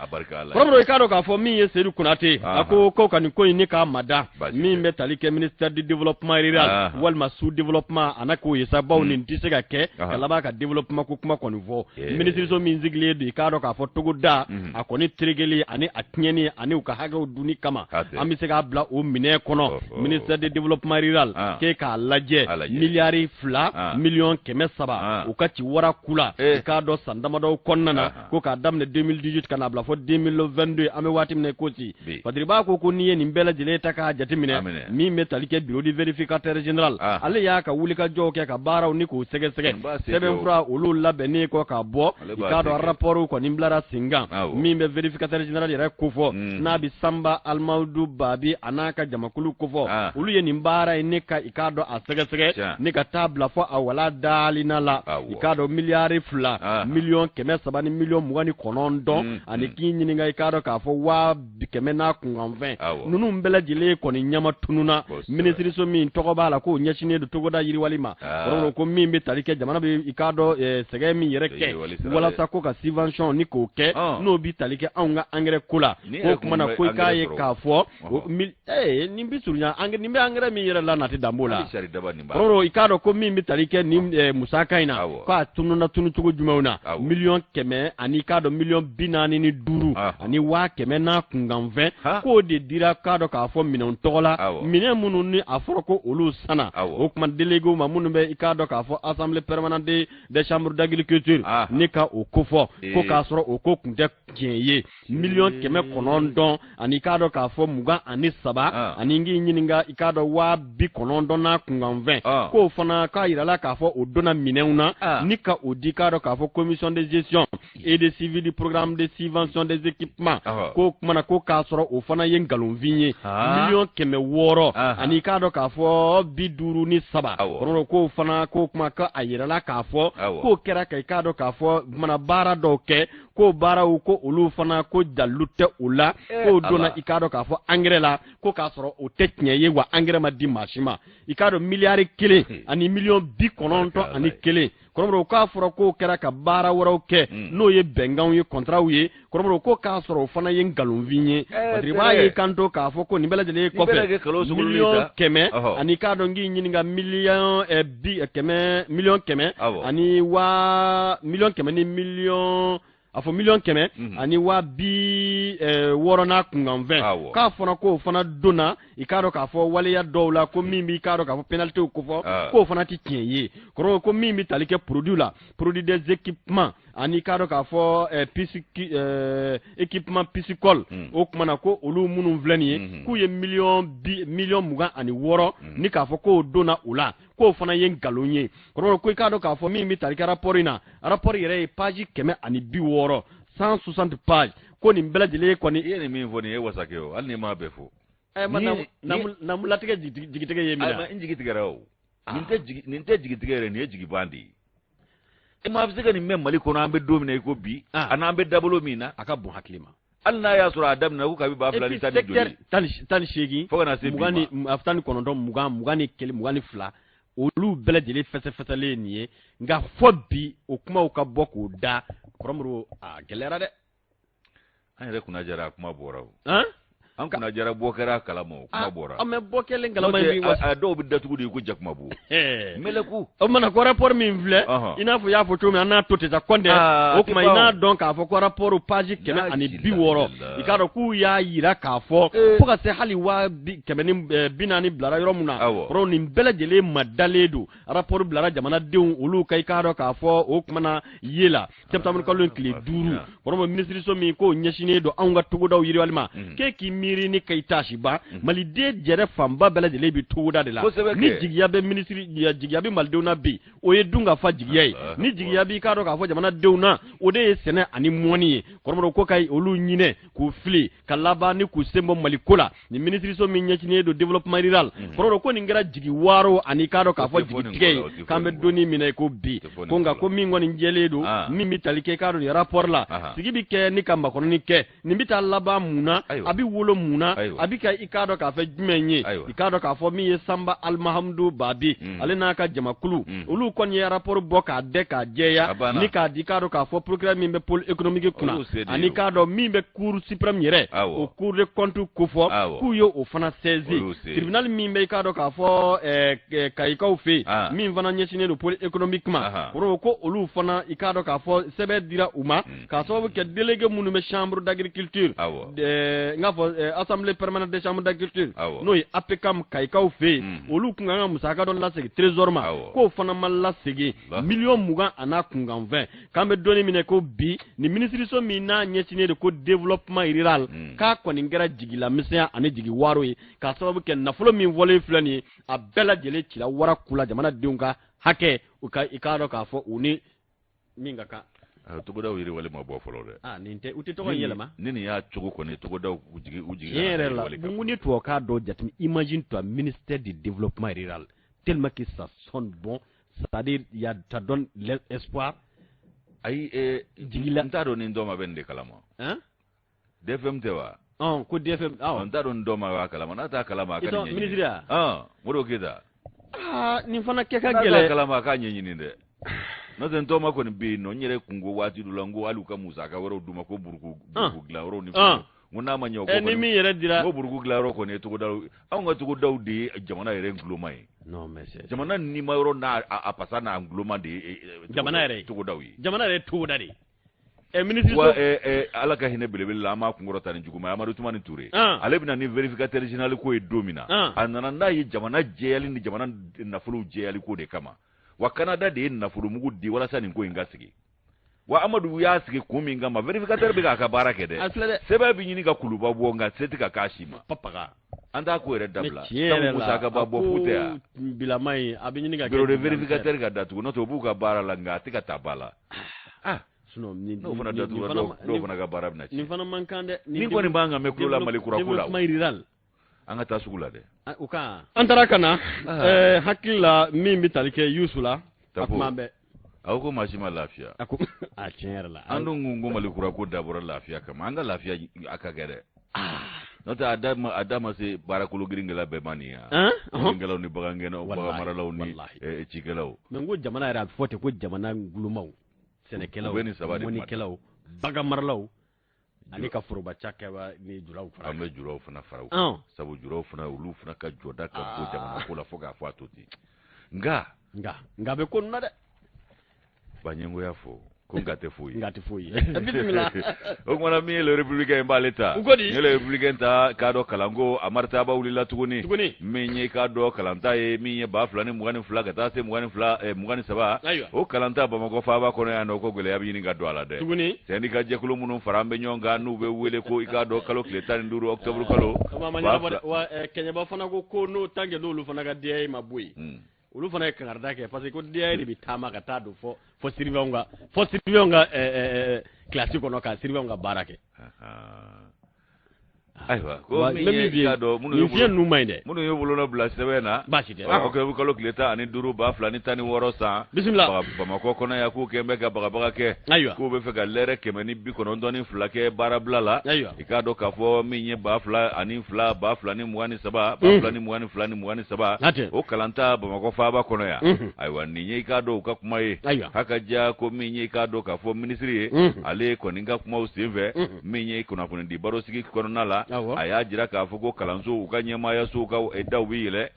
Speaker 2: A barika Ala.
Speaker 1: Kɔrɔbɔrɔ, i k'a dɔn k'a fɔ min ye Seyidu Konate, a ko ko ka nin ko in ni k'a mada, min bɛ tali kɛ ministère du développement rural walima sous développement, a na k'o ye sa, bawo nin tɛ se ka kɛ ka laban ka développement ko kuma kɔni fɔ. Minisiriso min sigilen don, i k'a dɔn k'a fɔ togoda a kɔni terekeli ani a tiɲɛni ani u ka hakɛw dunni kama, an bɛ se k'a bila o minɛn kɔnɔ, ministère du développement rural, k'e k'a lajɛ, miliyari 2 miliyɔn 300, u ka ci wara ku la, i k'a dɔn san damadɔw kɔnɔna na, ko k'a daminɛ 2018 ka n'a bila fɔ 2022, an bɛ waati min na i ko si. Padiriba ko n'i ye nin bɛɛ lajɛlen ta k'a jateminɛ, min bɛ tali kɛ bureau du vérificateur général, ale y'a ka wulikajɔw kɛ ka baaraw ni k'o sɛgɛsɛgɛ, sɛbɛnfura olu labɛnnen kɔ ka bɔ, i k'a dɔn rapport kɔni bilara sen kan. Min bɛ vérificateur général yɛrɛ kofɔ, n'a bɛ Sanba Alimadu Babi a n'a ka jamakulu kofɔ, olu ye nin baara in ne ka, i k'a dɔn, a sɛgɛsɛgɛ ne ka taa bila fɔ a wala daalina la, i k'a dɔn miliyari 2 miliyɔn 3 ni miliyɔn 29 ani k'i ɲininka, i k'a dɔn k'a fɔ 100,000 n'a kunkanfɛn ninnu bɛɛ lajɛlen kɔni ɲama tununa minisiriso min tɔgɔ b'a la k'o ɲɛsinnen don togoda yiriwali ma. Kɔrɔ ko min bɛ tali kɛ jamana bɛ, i k'a dɔn, sɛgɛn min yɛrɛ kɛ walasa ko ka subvention ni k'o kɛ, n'o bɛ tali kɛ anw ka engrais ko la, k'o kuma na ko i k'a ye k'a fɔ nin bɛ surunya, nin bɛ engrais min yɛrɛ la, nati dan b'o la. Kɔrɔ, i k'a dɔn ko min bɛ tali kɛ nin musaka in na, k'a tununna tunu cogo jumɛnw na, 100 000 ani k'a dɔn 45 000 ani 100 000 n'a kunkanfɛn, k'o de dira k'a dɔn k'a fɔ minɛnw tɔgɔ la, minɛn minnu ni a fɔra ko olu sanna. O tuma délégués ma minnu bɛ i k'a dɔn k'a fɔ assemblée permanente des chambres d'agriculture, ni ka o kofɔ ko k'a sɔrɔ o ko tun tɛ tiɲɛ ye. 900 000 ani k'a dɔn k'a fɔ 23 ani n k'i ɲininka i k'a dɔn 90 000 n'a kunkanfɛn, k'o fana k'a yirala k'a fɔ o donna minɛnw na ni ka o di k'a dɔn k'a fɔ commission de gestion et de suivi du programme de subvention des équipements, k'o kumana ko k'a sɔrɔ o fana ye nkalonfin ye. 600 000 ani k'a dɔn k'a fɔ 53, kɔrɔ k'o fana k'o kuma ko a yirala k'a fɔ k'o kɛra ka i k'a dɔn k'a fɔ kumana baara dɔw kɛ, k'o baaraw ko olu fana ko dalilu tɛ o la, k'o donna i k'a dɔn k'a fɔ engrais la, ko k'a sɔrɔ o tɛ tiɲɛ ye, wa engrais ma di maa si ma. I k'a dɔn 1 091 000 000, kɔrɔbɔrɔ, k'a fɔra k'o kɛra ka baara wɛrɛw kɛ, n'o ye bɛnkanw ye, kɔntaraw ye. Kɔrɔbɔrɔ, ko k'a sɔrɔ o fana ye nkalonfin ye. Parce que i b'a ye kanto k'a fɔ ko nin bɛɛ lajɛlen kɔfɛ, 100 000 ani k'a dɔn k'i ɲininka miliyɔn bi kɛmɛ, 100 000 ani waa 100 000 ni miliyɔn, a fɔ 100 000 ani 60 000 n'a kunkanfɛn, k'a fɔra k'o fana donna i k'a dɔn k'a fɔ waleya dɔw la, ko min b'i k'a dɔn k'a fɔ pénalité kofɔ, k'o fana tɛ tiɲɛ ye. Kɔrɔ ko min bɛ tali kɛ produit la, produit des équipements ani k'a dɔn k'a fɔ équipement piscicole, o kumana na ko olu minnu filɛ nin ye, k'u ye 26 000 ni k'a fɔ k'o donna o la, k'o fana ye nkalon ye. Kɔrɔ ko i k'a dɔn k'a fɔ min bɛ tali kɛ rapport in na, rapport yɛrɛ ye page 160, 160 pages, ko nin bɛɛ lajɛlen kɔni.
Speaker 2: I ye nin min fɔ nin ye wasa kɛ o, hali n'i m'a bɛɛ fɔ.
Speaker 1: Namulatigɛ jigitigɛ ye min
Speaker 2: na. N jigi tigɛra o. Nin tɛ jigitigɛ yɛrɛ, nin ye jigiban de ye. E maa bɛ se ka nin mɛn Mali kɔnɔ, an bɛ don min na i ko bi, ani an bɛ dabolo min na.
Speaker 1: A ka bon hakili ma.
Speaker 2: Hali n'a y'a sɔrɔ a daminɛ ko kabi 2010 ni joli.
Speaker 1: 18.
Speaker 2: Fo ka na se bi
Speaker 1: ma. 19, 20, 21, 22, olu bɛɛ lajɛlen fɛsɛfɛsɛlen ye nin ye. Nka fɔ bi o kumaw ka bɔ k'o da, kɔrɔmuru, a gɛlɛyara dɛ.
Speaker 2: An yɛrɛ kunna jara, a kuma bɔra o. An kunna jara, bɔ kɛra a kalama, o kuma bɔra.
Speaker 1: An bɛ bɔ kɛlen kalama.
Speaker 2: In bi dɔw bɛ datugu de ko jakumabu mɛlɛku.
Speaker 1: O mana ko rapport min filɛ, i n'a fɔ i y'a fɔ cogo min, an n'a to ten sa kɔntɛ. O tuma i n'a dɔn k'a fɔ ko rapport page 160, i k'a dɔn k'u y'a yira k'a fɔ fo ka se hali 140 000 bilara yɔrɔ min na. Kɔrɔ nin bɛɛ lajɛlen ma dalen don, rapport bilara jamanadenw olu ka i k'a dɔn k'a fɔ o kumana ye la septembre kalo in tile 5. Kɔrɔmɔ, minisiriso min k'o ɲɛsinnen don anw ka togodaw yiriwali ma, k'e k'i miiri ni ka i taasi ban, maliden jɛrɛ fanba bɛɛ lajɛlen bɛ togoda de la. Ni jigiya bɛ minisiri, jigiya bɛ malidenw na bi, o ye dun ka fa jigiya ye. Ni jigiya b'i k'a dɔn k'a fɔ jamanadenw na, o de ye sɛnɛ ani mɔni ye. Kɔrɔmɔ, ko ka olu ɲinɛ k'u fili ka laban ni k'u sen bɔ Mali ko la, nin minisiriso min ɲɛsinnen don développement rural, kɔrɔ ko nin kɛra jigi waaro ani k'a dɔn k'a fɔ jigitigɛ ye, k'an bɛ donni min na i ko bi. Ko nka ko min kɔni jɛlen don, min bɛ tali kɛ i k'a dɔn nin rapport la, sigi bɛ kɛ ni ka makɔnɔni kɛ, nin bɛ taa laban mun na, a bɛ wolo mun na, a bɛ ka i k'a dɔn k'a fɔ jumɛn ye. I k'a dɔn k'a fɔ min ye Sanba Alimahamudu Babi, ale n'a ka jamakulu, olu kɔni ye rapport bɔ k'a dɛ k'a jɛya ni k'a di k'a dɔn k'a fɔ procureur min bɛ pôle économique kunna, ani k'a dɔn min bɛ cour suprême yɛrɛ, o cour de compte kofɔ, k'u ye o fana saisi. Tribunal min bɛ i k'a dɔn k'a fɔ Kayikaw fɛ yen, min fana ɲɛsinnen don pôle économique ma, kɔrɔ ko olu fana i k'a dɔn k'a fɔ sɛbɛn dira u ma k'a sababu kɛ délégué minnu bɛ chambre d'agriculture, n k'a fɔ assemblée permanente des chambres d'agriculture, n'o ye APCAM Kayikaw fɛ yen, olu kun kan ka musaka dɔ lasegin trésor ma, k'o fana ma lasegin, 20 000 a n'a kunkanfɛn. K'an bɛ donni min na ko bi, nin minisiriso min n'a ɲɛsinnen don ko développement rural, k'a kɔni kɛra jigilamisɛnya ani jigi waaro ye, k'a sababu kɛ nafolo min fɔlen filɛ nin ye, a bɛɛ lajɛlen cira wara ku la, jamanadenw ka hakɛ u ka i k'a dɔn k'a fɔ u ni min ka kan.
Speaker 2: Togodaw yiriwali ma bɔ fɔlɔ dɛ.
Speaker 1: Ah, nin tɛ u tɛ tɔgɔ in yɛlɛma.
Speaker 2: Ni nin y'a cogo kɔni, togodaw u jigi u jigi.
Speaker 1: Tiɲɛ yɛrɛ la, mun ni tubabukan dɔw jateminɛ, imagine toi, ministère du développement rural, tellement que ça sonne bon, c'est-à-dire il y a, ça donne l'espoir.
Speaker 2: Ayi,
Speaker 1: jigila.
Speaker 2: N t'a dɔn ni n dɔ ma bɛ nin de kalama.
Speaker 1: Hein?
Speaker 2: DFM tɛ wa?
Speaker 1: Ɔn, ko DFM, awɔ.
Speaker 2: N t'a dɔn ni dɔ ma b'a kalama, n'a t'a kalama, a ka nin ɲɛɲini.
Speaker 1: Ministre ya?
Speaker 2: Ɔn, Modibo Keyita.
Speaker 1: Aa, nin fana kɛ ka
Speaker 2: N'a
Speaker 1: gɛlɛn.
Speaker 2: t'a kalama, a k'a ɲɛɲini dɛ. N'o tɛ n tɔgɔma kɔni bɛ yen nɔ, n yɛrɛ kun ko waati dɔ la, n ko hali u ka musaka wɛrɛw d'u ma ko buruku buruku dilan yɔrɔw ni fɛnw. N ko n'a ma ɲɛ o kɔ
Speaker 1: ni min yɛrɛ dira
Speaker 2: n ko buruku dilanyɔrɔ kɔni ye togodaw anw ka togodaw de ye jamana yɛrɛ guloma ye.
Speaker 1: Non mais c'est
Speaker 2: jamana nima yɔrɔ n'a a pasa n'a guloma de ye
Speaker 1: jamana yɛrɛ ye
Speaker 2: togodaw ye.
Speaker 1: Jamana yɛrɛ ye togoda de ye. Minisiri
Speaker 2: wa Ala ka hinɛ belebele la, an b'a kunkɔrɔta ni juguman ye, Amadu Tumani Ture. Ale bɛna ni vérificateur général ko ye don min na, a nana n'a ye jamana jɛyali ni jamana nafolow jɛyali ko de kama. Wa Canada de ye nafolomugu di walasa nin ko in ka sigi. Wa Amadu y'a sigi kun min kama, vérificateur bɛ k'a ka baara kɛ dɛ. Sɛbɛn bɛ ɲini ka kuluba bɔ, nka se tɛ ka k'a si ma. An t'a ko yɛrɛ dabila.
Speaker 1: Sabu
Speaker 2: musaka ba bɔ fu tɛ yan.
Speaker 1: Bilama in a bɛ ɲini ka
Speaker 2: kɛ bureau de vérificateur ka datugu, n'o tɛ u b'u ka baara la, nka a tɛ ka taa ba la. Ah,
Speaker 1: sinon nin
Speaker 2: n'o fana datugura, dɔw fana ka baara bɛna tiɲɛ.
Speaker 1: Nin fana man kan dɛ.
Speaker 2: Nin kɔni b'an kan mɛn kulo la Mali kura ko la.
Speaker 1: Développement rural.
Speaker 2: An ka taa sugu la dɛ.
Speaker 1: O kan. An taara ka na hakili la min bɛ tali kɛ Yusu la. A kuma bɛɛ.
Speaker 2: A ko maa si ma lafiya.
Speaker 1: A ko a tiɲɛ yɛrɛ la.
Speaker 2: An dun ko Mali kura ko dabɔra lafiya kama, an ka lafiya a ka kɛ dɛ. N'o tɛ a da ma se baarakolo girinkɛla bɛɛ ma nin yan. Girinkɛlaw ni bagangɛnnaw, baganmaralaw ni cikɛlaw.
Speaker 1: Mais n ko jamana yɛrɛ a bɛ fɔ ten ko jamana gulomaw, sɛnɛkɛlaw, mɔnikɛlaw, baganmaralaw ani ka foroba cakɛba ni julaw fara.
Speaker 2: An bɛ julaw fana fara o kan. Sabu julaw fana, olu fana ka jɔda ka bon jamana ko la fo k'a fɔ a to ten. Nka.
Speaker 1: Nka a bɛ ko ninnu na dɛ.
Speaker 2: Baɲɛngo y'a fɔ ko nka tɛ foyi
Speaker 1: ye. Nka tɛ foyi ye. Bisimila.
Speaker 2: O kumana min ye le républicain b'ale ta.
Speaker 1: U ko di?
Speaker 2: N ye le républicain ta k'a dɔn kalanko a maritaba wulila tuguni.
Speaker 1: Tuguni.
Speaker 2: Min ye k'a dɔn kalanta ye min ye 2022 ka taa se 22 23.
Speaker 1: Ayiwa.
Speaker 2: O kalanta Bamakɔ faaba kɔnɔ yan nɔ, ko gɛlɛya bɛ ɲini ka don a la dɛ.
Speaker 1: Tuguni.
Speaker 2: Syndicat jɛkulu minnu fara an bɛ ɲɔgɔn kan n'u bɛ wele ko i k'a dɔn kalo tile 15 octobre kalo.
Speaker 1: O ma ɲɛnabɔ dɛ. Wa Kɛɲɛba fana ko n'o tant que n'olu fana ka DAE ma bɔ yen. Olu fana ye kangarida kɛ parce que ko DAE de bɛ taama ka taa don fɔ surveillant ka fɔ surveillant ka kilasi kɔnɔ ka surveillant ka baara kɛ.
Speaker 2: Ayiwa, ko min ye i k'a dɔn
Speaker 1: minnu ye fiɲɛ ninnu man ɲi dɛ.
Speaker 2: Minnu ye bolonɔ bila sɛbɛn na.
Speaker 1: Baasi tɛ.
Speaker 2: Octobre kalo tile 15 2016 san.
Speaker 1: Bisimila.
Speaker 2: Bamakɔ kɔnɔ yan k'u kɛn bɛ ka bagabaga kɛ.
Speaker 1: Ayiwa.
Speaker 2: K'u bɛ fɛ ka lɛrɛ 192 kɛ baarabila la.
Speaker 1: Ayiwa.
Speaker 2: I k'a dɔn k'a fɔ min ye 2002 2023 2022 ni 23. O kalanta Bamakɔ faaba kɔnɔ yan. Ayiwa, nin ye i k'a dɔn u ka kuma ye.
Speaker 1: Ayiwa.
Speaker 2: Haka ja ko min ye i k'a dɔn k'a fɔ minisiri ye. Ale kɔni ka kumaw senfɛ. Min ye kunnafonidi barosigi kɔnɔna la. A y'a jira k'a fɔ ko kalanso u ka ɲɛmaayasow ka daw bɛ yɛlɛ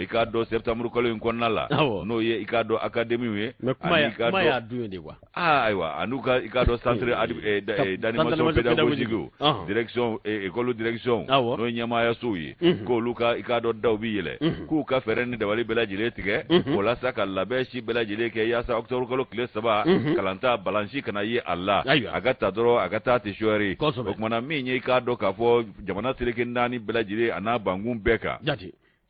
Speaker 2: i k'a dɔn septembre kalo in kɔnɔna la, n'o ye i k'a dɔn académie ye.
Speaker 1: Mais kuma y'a dun de quoi.
Speaker 2: Ayiwa, an'u ka i k'a dɔn centre d'animation pédagogique, direction école direction, n'o ye ɲɛmaayasow ye, k'olu ka i k'a dɔn daw bɛ yɛlɛ, k'u ka fɛɛrɛ ni dabali bɛɛ lajɛlen tigɛ walasa ka labɛn si bɛɛ lajɛlen kɛ yaasa octobre kalo tile 3 kalanta balansi kana ye a la, a ka ta dɔrɔn a ka taa tɛ sɔɔri. O kumana min ye i k'a dɔn k'a fɔ jamana seleke 4 bɛɛ lajɛlen a n'a bankun bɛɛ kan.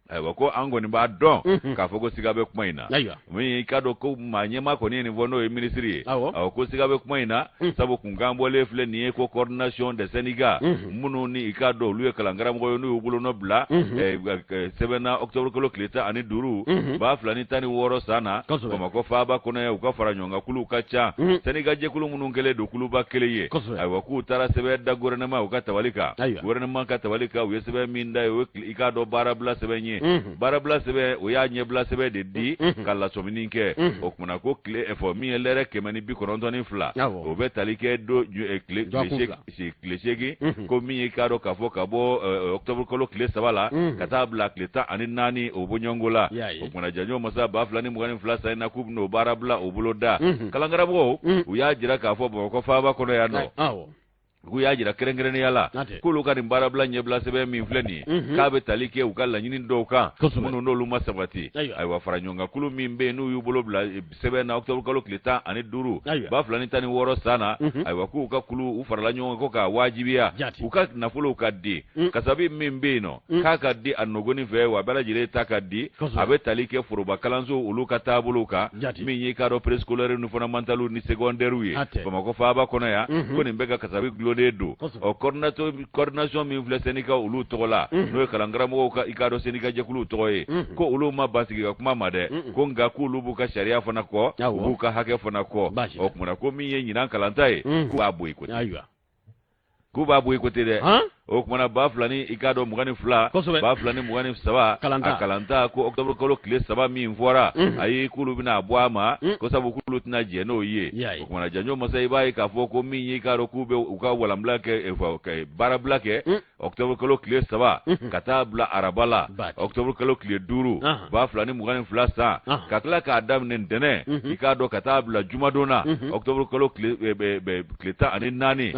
Speaker 2: Ayiwa, ko an kɔni b'a dɔn k'a fɔ ko siga bɛ kuma in na. Min i k'a dɔn ko maa ɲɛmaa kɔni ye nin fɔ n'o ye minisiri ye. Awɔ, ko siga bɛ kuma in na, sabu kunkan bɔlen filɛ nin ye ko coordination des syndicats minnu ni i k'a dɔn olu ye kalankaramɔgɔ ye n'u y'u bolonɔ bila sɛbɛn na octobre kalo tile 15 2016 san na Bamakɔ faaba kɔnɔ yan, u ka fara ɲɔgɔn kan kuluw ka ca. Syndicat jɛkulu minnu kɛlen don kuluba kelen ye. Ayiwa, k'u taara sɛbɛn da gouvernement u ka tabali kan. Gouvernement ka tabali kan, u ye sɛbɛn min da ye, o ye i k'a dɔn baarabila sɛbɛn ye. Baarabila sɛbɛn, o y'a ɲɛbila sɛbɛn de di ka lasɔmini kɛ. O kumana ko tile fɔ min ye lɛrɛ 192, o bɛ tali kɛ don tile 8, ko min ye k'a dɔn k'a fɔ ka bɔ octobre kalo tile 3 la ka taa bila tile 14 o bɔɲɔgɔnko la. O kumana janjo masa 2022 san in na k'u bɛn'o baarabila o bolo da. Kalankaramɔgɔw u y'a jira k'a fɔ Bamakɔ faaba kɔnɔ yan nɔ, k'u y'a jira kɛrɛnkɛrɛnnenya la k'olu ka nin baarabila ɲɛbila sɛbɛn min filɛ nin ye, k'a bɛ tali kɛ u ka laɲini dɔw kan minnu n'olu ma sabati. Ayiwa, fara ɲɔgɔnkankulu min bɛ yen n'u y'u bolo bila sɛbɛn na octobre kalo tile 15 2016 san na, ayiwa, k'u ka kulu u farala ɲɔgɔn kan ko k'a wajibiya u ka nafolow ka di, kasabi min bɛ yen nɔ k'a ka di a nɔgɔni fɛ, wa bɛɛ lajɛlen ta ka di. A bɛ tali kɛ foroba kalanso olu ka taabolow kan, min ye k'a dɔn préscolaire ni fondamental ni secondaire ye Bamakɔ faaba kɔnɔ yan, ko nin bɛɛ ka kasabi gulonnen don. Ɔ, coordination min filɛ syndicat olu tɔgɔ la, n'o ye kalankaramɔgɔw ka i k'a dɔn syndicat jɛkuluw tɔgɔ ye, ko olu ma ban sigi ka kuma ma dɛ, ko nka k'olu b'u ka sariya fana kɔ, u b'u ka hakɛ fana kɔ. O kumana ko min ye ɲinan kalanta ye, k'u b'a boycotter. K'u b'a boycotter dɛ. O kumana 2000 ni i k'a dɔn 22, 2023 a kalanta ko octobre kalo tile 3 min fɔra, ayi k'olu bɛna bɔ a ma, ko sabu k'olu tɛna jɛn n'o ye. O kumana janjo masa i b'a ye k'a fɔ ko min ye i k'a dɔn k'u bɛ u ka walanbila kɛ, baarabila kɛ octobre kalo tile 3 ka taa bila araba la octobre kalo tile 5 2022 san, ka tila k'a daminɛ ntɛnɛn i k'a dɔn ka taa bila jumadon na octobre kalo tile 14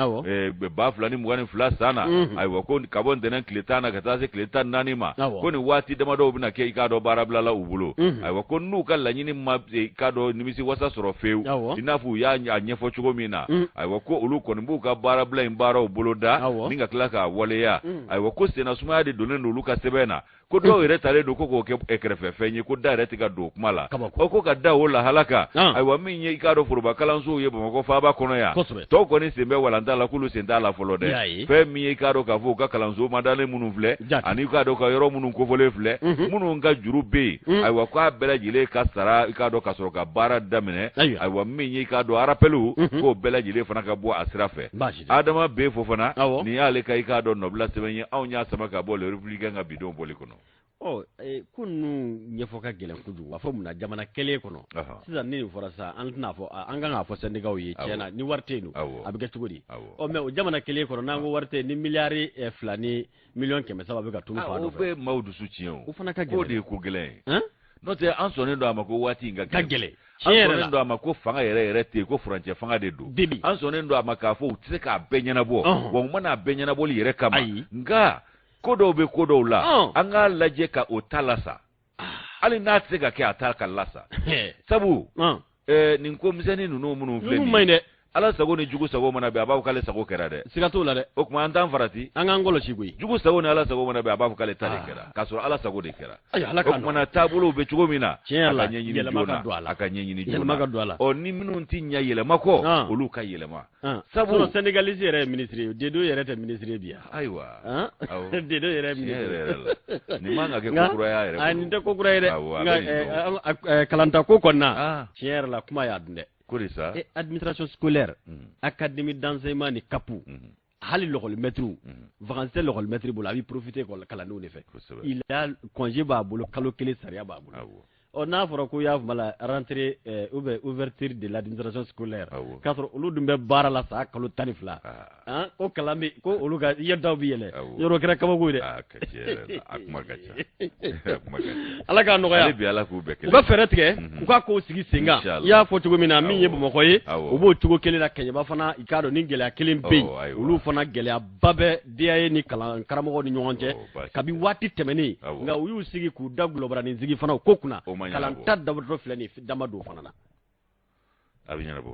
Speaker 2: 2022 san na. Ayiwa ko ka bɔ ntɛnɛn tile 10 na ka taa se tile 14 ma, ko nin waati damadɔw bɛna kɛ i k'a dɔn baarabila la u bolo. Ayiwa ko n'u ka laɲini ma i k'a dɔn nimisi wasa sɔrɔ fewu, i n'a fɔ u y'a ɲɛfɔ cogo min na, ayiwa ko olu kɔni b'u ka baarabila in baaraw boloda ni ka tila k'a waleya. Ayiwa ko senna sumaya de donnen don olu ka sɛbɛn na, ko dɔw yɛrɛ talen don ko k'o kɛ kɛrɛfɛfɛn ye, ko da yɛrɛ tɛ ka don o kuma la. Ɔ ko ka da o lahala kan, ayiwa min ye i k'a dɔn foroba kalansow ye Bamakɔ faaba kɔnɔ yan, tɔw kɔni sen bɛ walanta la, k'olu sen t'a la fɔlɔ dɛ. Fɛn min ye i k'a dɔn k'a fɔ u ka kalanso madalen minnu filɛ, ani i k'a dɔn ka yɔrɔ minnu kofɔlen filɛ, minnu ka juru bɛ yen, ayiwa k'a bɛɛ lajɛlen ka sara i k'a dɔn ka sɔrɔ ka baara daminɛ. Ayiwa min ye i k'a dɔn arapɛliw, k'o bɛɛ lajɛlen fana ka bɔ a sira fɛ. Adama B Fofana, nin y'ale ka i k'a dɔn nɔbila sɛbɛn ye, anw y'a sama ka bɔ Le Républicain ka bidon bɔli kɔnɔ.
Speaker 1: Ɔ ko ninnu ɲɛfɔ ka gɛlɛn kojugu, a fɔ mun na jamana kelen kɔnɔ sisan ni nin fɔra sisan, an tɛna fɔ an kan k'a fɔ syndicats ye tiɲɛ na ni wari tɛ yen a bɛ kɛ cogo di? Ɔ mais o jamana kelen kɔnɔ n'an ko wari tɛ yen, ni miliyari 2 ni miliyɔn 300 bɛ ka tunu fan dɔ fɛ,
Speaker 2: o bɛ maaw dusu tiɲɛ o,
Speaker 1: o fana ka
Speaker 2: gɛlɛn, k'o de ye ko gɛlɛn ye. N'o tɛ an sɔnnen don a ma ko waati in ka
Speaker 1: gɛlɛn,
Speaker 2: an sɔnnen don a ma ko fanga yɛrɛ yɛrɛ tɛ yen, ko furancɛ fanga de don, an sɔnnen don a ma k'a fɔ u tɛ se k'a bɛɛ ɲɛnabɔ, wa u ma n'a bɛɛ ɲɛnabɔli yɛrɛ kama, nka ko dɔw bɛ ko dɔw la, an k'a lajɛ ka o ta lasa, hali n'a tɛ se ka kɛ a ta ka lasa, sabu nin ko misɛnnin ninnu minnu filɛ nin ye, Ala sago ni jugu sago mana bɛn, a b'a fɔ k'ale sago kɛra dɛ.
Speaker 1: Siga t'o la dɛ.
Speaker 2: O tuma an t'an farati.
Speaker 1: An k'an kɔlɔsi koyi.
Speaker 2: Jugu sago ni Ala sago mana bɛn, a b'a fɔ k'ale ta de kɛra, k'a sɔrɔ Ala sago de kɛra.
Speaker 1: Ayiwa, Ala
Speaker 2: k'an. O tuma na taabolow bɛ cogo min na,
Speaker 1: tiɲɛ yɛrɛ la,
Speaker 2: a ka ɲɛɲini
Speaker 1: yɛlɛma ka don a la.
Speaker 2: A ka ɲɛɲini
Speaker 1: joona. Yɛlɛma ka don a la.
Speaker 2: Ɔ ni minnu ti ɲɛ yɛlɛma kɔ, olu ka yɛlɛma.
Speaker 1: Sabu syndicaliste yɛrɛ ye ministre ye, Dedo yɛrɛ tɛ ministre ye bi yan.
Speaker 2: Ayiwa.
Speaker 1: Dedo yɛrɛ ye ministre
Speaker 2: ye. Tiɲɛ yɛrɛ la. Nin man ka kɛ ko kura y'a yɛrɛ bolo.
Speaker 1: Nin tɛ ko kura ye dɛ. Nka kalanta ko kɔni na, tiɲɛ yɛrɛ la, kuma y'a dun dɛ.
Speaker 2: Ko de sa.
Speaker 1: Administration scolaire, académie d'enseignement ni CAP, hali l'école-maître, vacances tɛ l'école-maître bolo, a bɛ profiter kalandenw de fɛ. Il a congé b'a bolo, kalo 1 sariya b'a bolo. Ɔ n'a fɔra ko y'a fɔ la rentrée ou bien ouverture de l'administration scolaire, k'a sɔrɔ olu dun bɛ baara la san kalo 12, ko kalan bɛ ko olu ka yɛlɛtaw bɛ yɛlɛ, yɔrɔ kɛra kabako ye dɛ.
Speaker 2: A kuma ka ca.
Speaker 1: Ala k'a nɔgɔya.
Speaker 2: Hali bi Ala k'u bɛɛ kelen.
Speaker 1: U ka fɛɛrɛ tigɛ, u ka kow sigi sen kan. I y'a fɔ cogo min na, min ye Bamakɔ ye, u b'o cogo kelen na. Kɛɲɛba fana, i k'a dɔn ni gɛlɛya kelen bɛ yen, olu fana gɛlɛyaba bɛ DAE ni kalan karamɔgɔw ni ɲɔgɔn cɛ kabi waati tɛmɛnen, nka u y'u sigi k'u da gulɔbaranin sigi fana o ko kunna. Kalanta damatɔ filɛ nin ye, dama don fana na.
Speaker 2: A bɛ ɲɛnabɔ.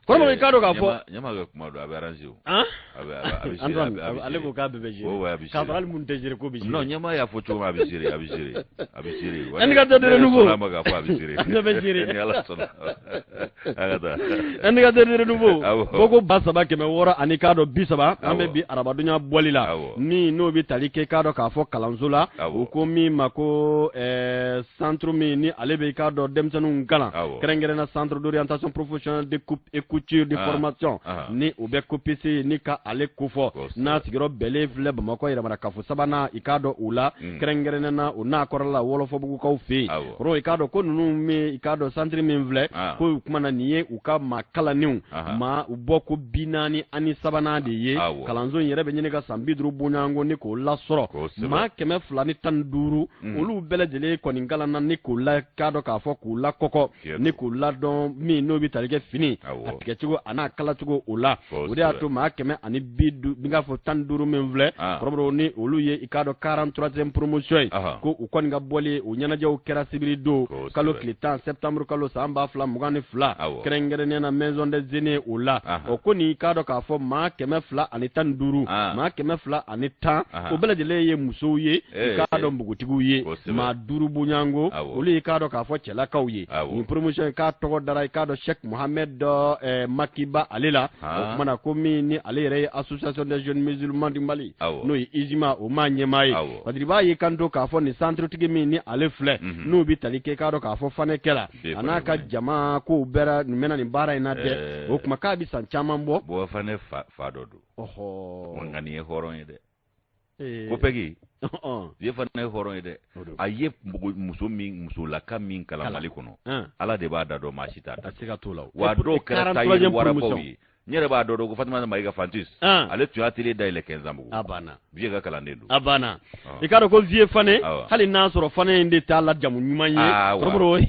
Speaker 1: Kɔrɔmɔgɔ, i k'a dɔn k'a fɔ.
Speaker 2: Ɲɛmaa ka kuma don, a bɛ arranger o.
Speaker 1: A bɛ gérer. Ale ko k'a bɛɛ bɛ gérer. K'a sɔrɔ hali mun tɛ gérer ko bɛ gérer.
Speaker 2: Non, ɲɛmaa y'a fɔ cogo min, a bɛ gérer, a bɛ gérer, a bɛ gérer.
Speaker 1: Indicateur de renouveau.
Speaker 2: Ne sɔnna a ma k'a fɔ a bɛ gérer.
Speaker 1: A bɛɛ bɛ gérer.
Speaker 2: Ni Ala sɔnna. A ka taa.
Speaker 1: Indicateur de renouveau. Ko 3630 ani k'a dɔn 30. An bɛ bi arabadonya bɔli la. Min n'o bɛ tali kɛ k'a dɔn k'a fɔ kalanso la. U ko min ma ko centre min ni ale bɛ k'a dɔn denmisɛnninw kalan. Kɛrɛnkɛrɛnnenya centre d'orientation professionnelle de coupe et couture de formation ni o bɛ COPC ni ka ale kofɔ, n'a sigiyɔrɔ bɛnnen filɛ Bamakɔ yɛrɛmara kafo 3nan, i k'a dɔn o la, kɛrɛnkɛrɛnnen na o n'a kɔrɔla la Wɔlɔfɔbugukaw fɛ yen. Kɔrɔ i k'a dɔn ko ninnu min i k'a dɔn centre min filɛ, ko o kuma na nin ye u ka maa kalannenw maa u bɔ ko 43nan de ye. Kalanso in yɛrɛ bɛ ɲini ka san 50 bɔɲɔgɔnko ni k'o lasɔrɔ, maa 215 olu bɛɛ lajɛlen kɔni kalanna ni k'o la k'a dɔn k'a fɔ k'u lakɔkɔ ni k'u ladɔn min n'o bɛ tali kɛ fini a tigɛcogo a n'a kalacogo o la. O de y'a to maa 115 min filɛ kɔrɔbɔrɔw ni olu ye i k'a dɔn 43e promotion ye, ko u kɔni ka bɔli o ɲɛnajɛw kɛra sibiri don kalo tile 10 septembre kalo san 2022, kɛrɛnkɛrɛnnenya na maison des aînés o la. O ko nin i k'a dɔn k'a fɔ maa 215, maa 210, o bɛɛ lajɛlen ye musow ye, i k'a dɔn npogotigiw ye, maa 5 bonyanko olu i k'a dɔn k'a fɔ cɛlakaw ye. Nin promotion k'a tɔgɔ dara i k'a dɔn Cheikh Mohamed Makiba ale la. O kuma na ko min ni ale yɛrɛ ye association des jeunes musulmans du Mali, n'o ye IJMA o maa ɲɛmaa ye. Parce b'a ye kanto k'a fɔ nin centre tigi min ni ale filɛ, n'o bɛ tali kɛ k'a dɔn k'a fɔ fanɛkɛ la, a n'a ka jama kow bɛɛ kɛra nin mɛnna nin baara in na dɛ. O tuma k'a bɛ san caman bɔ.
Speaker 2: Buwa Fane fa dɔ don. Ɔhɔ. Nka nin ye hɔrɔn ye dɛ. Ko Pɛki. Vieux Fane ye hɔrɔn ye dɛ. A ye muso min musolaka min kalan Mali kɔnɔ. Ala de b'a da dɔn, maa si t'a dɔn.
Speaker 1: A siga t'o la.
Speaker 2: Wa dɔw kɛra tailleur warabaw ye. N yɛrɛ b'a dɔn ko Fatumata Mayiga Fantus. Ale tun y'a atelier dayɛlɛ Kɛnzanbugu.
Speaker 1: A banna.
Speaker 2: Vieux ka kalanden don.
Speaker 1: A banna. I k'a dɔn ko Vieux Fane, hali n'a sɔrɔ Fane in de t'a lajamu ɲuman ye. Kɔrɔbɔrɔ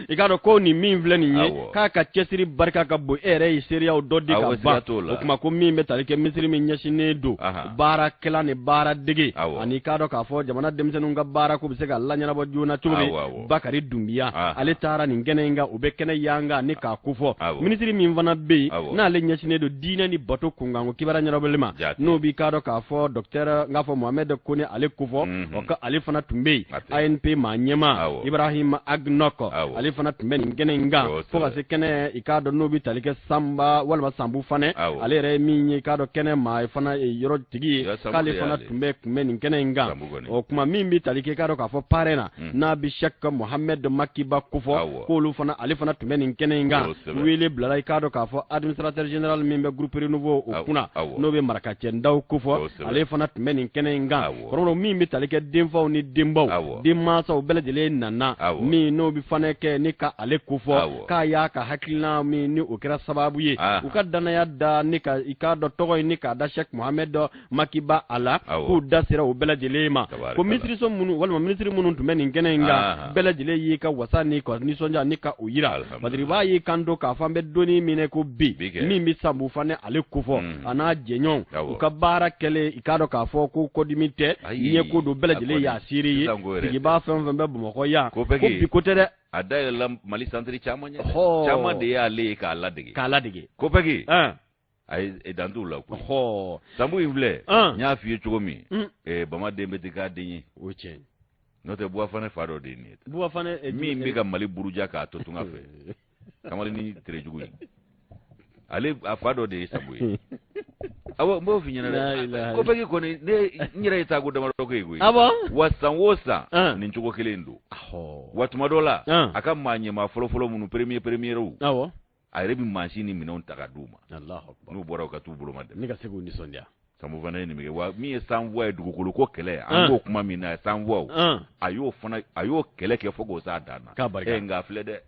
Speaker 1: i k'a dɔn ko nin min filɛ nin ye, k'a ka cɛsiri barika ka bon, e yɛrɛ ye seereyaw dɔ di ka ban. O tuma ko min bɛ tali kɛ minisiri min ɲɛsinnen don baarakɛla ni baara dege, ani i k'a dɔn k'a fɔ jamana denmisɛnninw ka baara ko bɛ se ka laɲɛnabɔ joona cogo min, Bakari Dunbiya, ale taara nin kɛnɛ in kan, o bɛ kɛnɛ yanga ni k'a kofɔ. Minisiri min fana bɛ yen n'ale ɲɛsinnen don diinɛ ni bato kunkanko kibaruya ɲɛnabɔli ma, n'o b'i k'a dɔn k'a fɔ docteur n k'a fɔ Mohamed Kone ale kofɔ, o ka ale fana tun bɛ yen, ANP maa ɲɛmaa Ibrahim Agnok, ale fana tun bɛ nin kɛnɛ in kan, fo ka se kɛnɛ i k'a dɔn n'o bɛ tali kɛ Sanba walima Sanbu Fanɛ, ale yɛrɛ ye min ye i k'a dɔn kɛnɛ maa fana yɔrɔ tigi ye, k'ale fana tun bɛ nin kɛnɛ in kan. O kuma min bɛ tali kɛ i k'a dɔn k'a fɔ parrain na, n'a bɛ Cheikh Mohamed Makiba kofɔ, k'olu fana ale fana tun bɛ nin kɛnɛ in kan. Wele bilala i k'a dɔn k'a fɔ administrateur général min bɛ groupe Renouveau o kunna, n'o bɛ Marakacɛ Ndaw kofɔ, ale fana tun bɛ nin kɛnɛ in kan. Kɔrɔbɔrɔ min bɛ tali kɛ denfaw ni denbaw, denmansaw bɛɛ lajɛlen nana, min n'o bɛ fana kɛ ni ka ale kofɔ, k'a y'a ka hakilina min ni o kɛra sababu ye u ka danaya da ni ka i k'a dɔn tɔgɔ in ni k'a da Cheikh Mohamed Makiba a la, k'u da sera o bɛɛ lajɛlen ma. Ko minisiriso minnu walima minisiri minnu tun bɛ nin kɛnɛ in kan, bɛɛ lajɛlen y'i ka wasa ni ka nisɔndiya ni ka o yira. Badiriba y'i kanto k'a fɔ an bɛ donni min ko bi, min bɛ Sanbu Fane ale kofɔ, a n'a jɛɲɔgɔnw, u ka baara kɛlen i k'a dɔn k'a fɔ ko kɔdimi tɛ, ɲɛ ko don, bɛɛ lajɛlen y'a seere ye. Sigibaa fɛn o fɛn bɛ Bamakɔ yan, ko bi ko tɛ dɛ.
Speaker 2: A dayɛlɛla Mali santiri caman ɲɛ, caman de y'ale ye k'a ladege.
Speaker 1: K'a ladege.
Speaker 2: Ko Pɛki. A ye dan t'u la koyi. Sanbu in filɛ, n y'a f'i ye cogo min, bamaden bɛ tɛ k'a den ye.
Speaker 1: O tiɲɛ.
Speaker 2: N'o tɛ Buwa Fane fa dɔ de ye nin ye.
Speaker 1: Buwa Fane
Speaker 2: min bɛ ka Mali buruja k'a to tunga fɛ. Kamalen ni tere jugu in. Ale a fa dɔ de ye Sanbu ye. Awɔ, n b'o f'i ɲɛna dɛ. Ko Pɛki kɔni, ne n yɛrɛ ye taago damadɔ kɛ yen koyi. Wa san o san, nin cogo kelen in don. Wa tuma dɔ la, a ka maa ɲɛmaa fɔlɔfɔlɔ minnu premier premierw.
Speaker 1: Awɔ.
Speaker 2: A yɛrɛ bɛ mansin ni minɛnw ta ka d'u ma. N'u bɔra u ka t'u boloma dɛmɛ.
Speaker 1: Ne ka se k'u nisɔndiya.
Speaker 2: Sanbu fana ye nin kɛ. Wa min ye sanvoix ye dugukolo ko kɛlɛ, an b'o kuma min na sanvoix, a y'o fana a y'o kɛlɛ kɛ fo k'o s'a dan na.
Speaker 1: K'a barika.
Speaker 2: Nka a filɛ dɛ.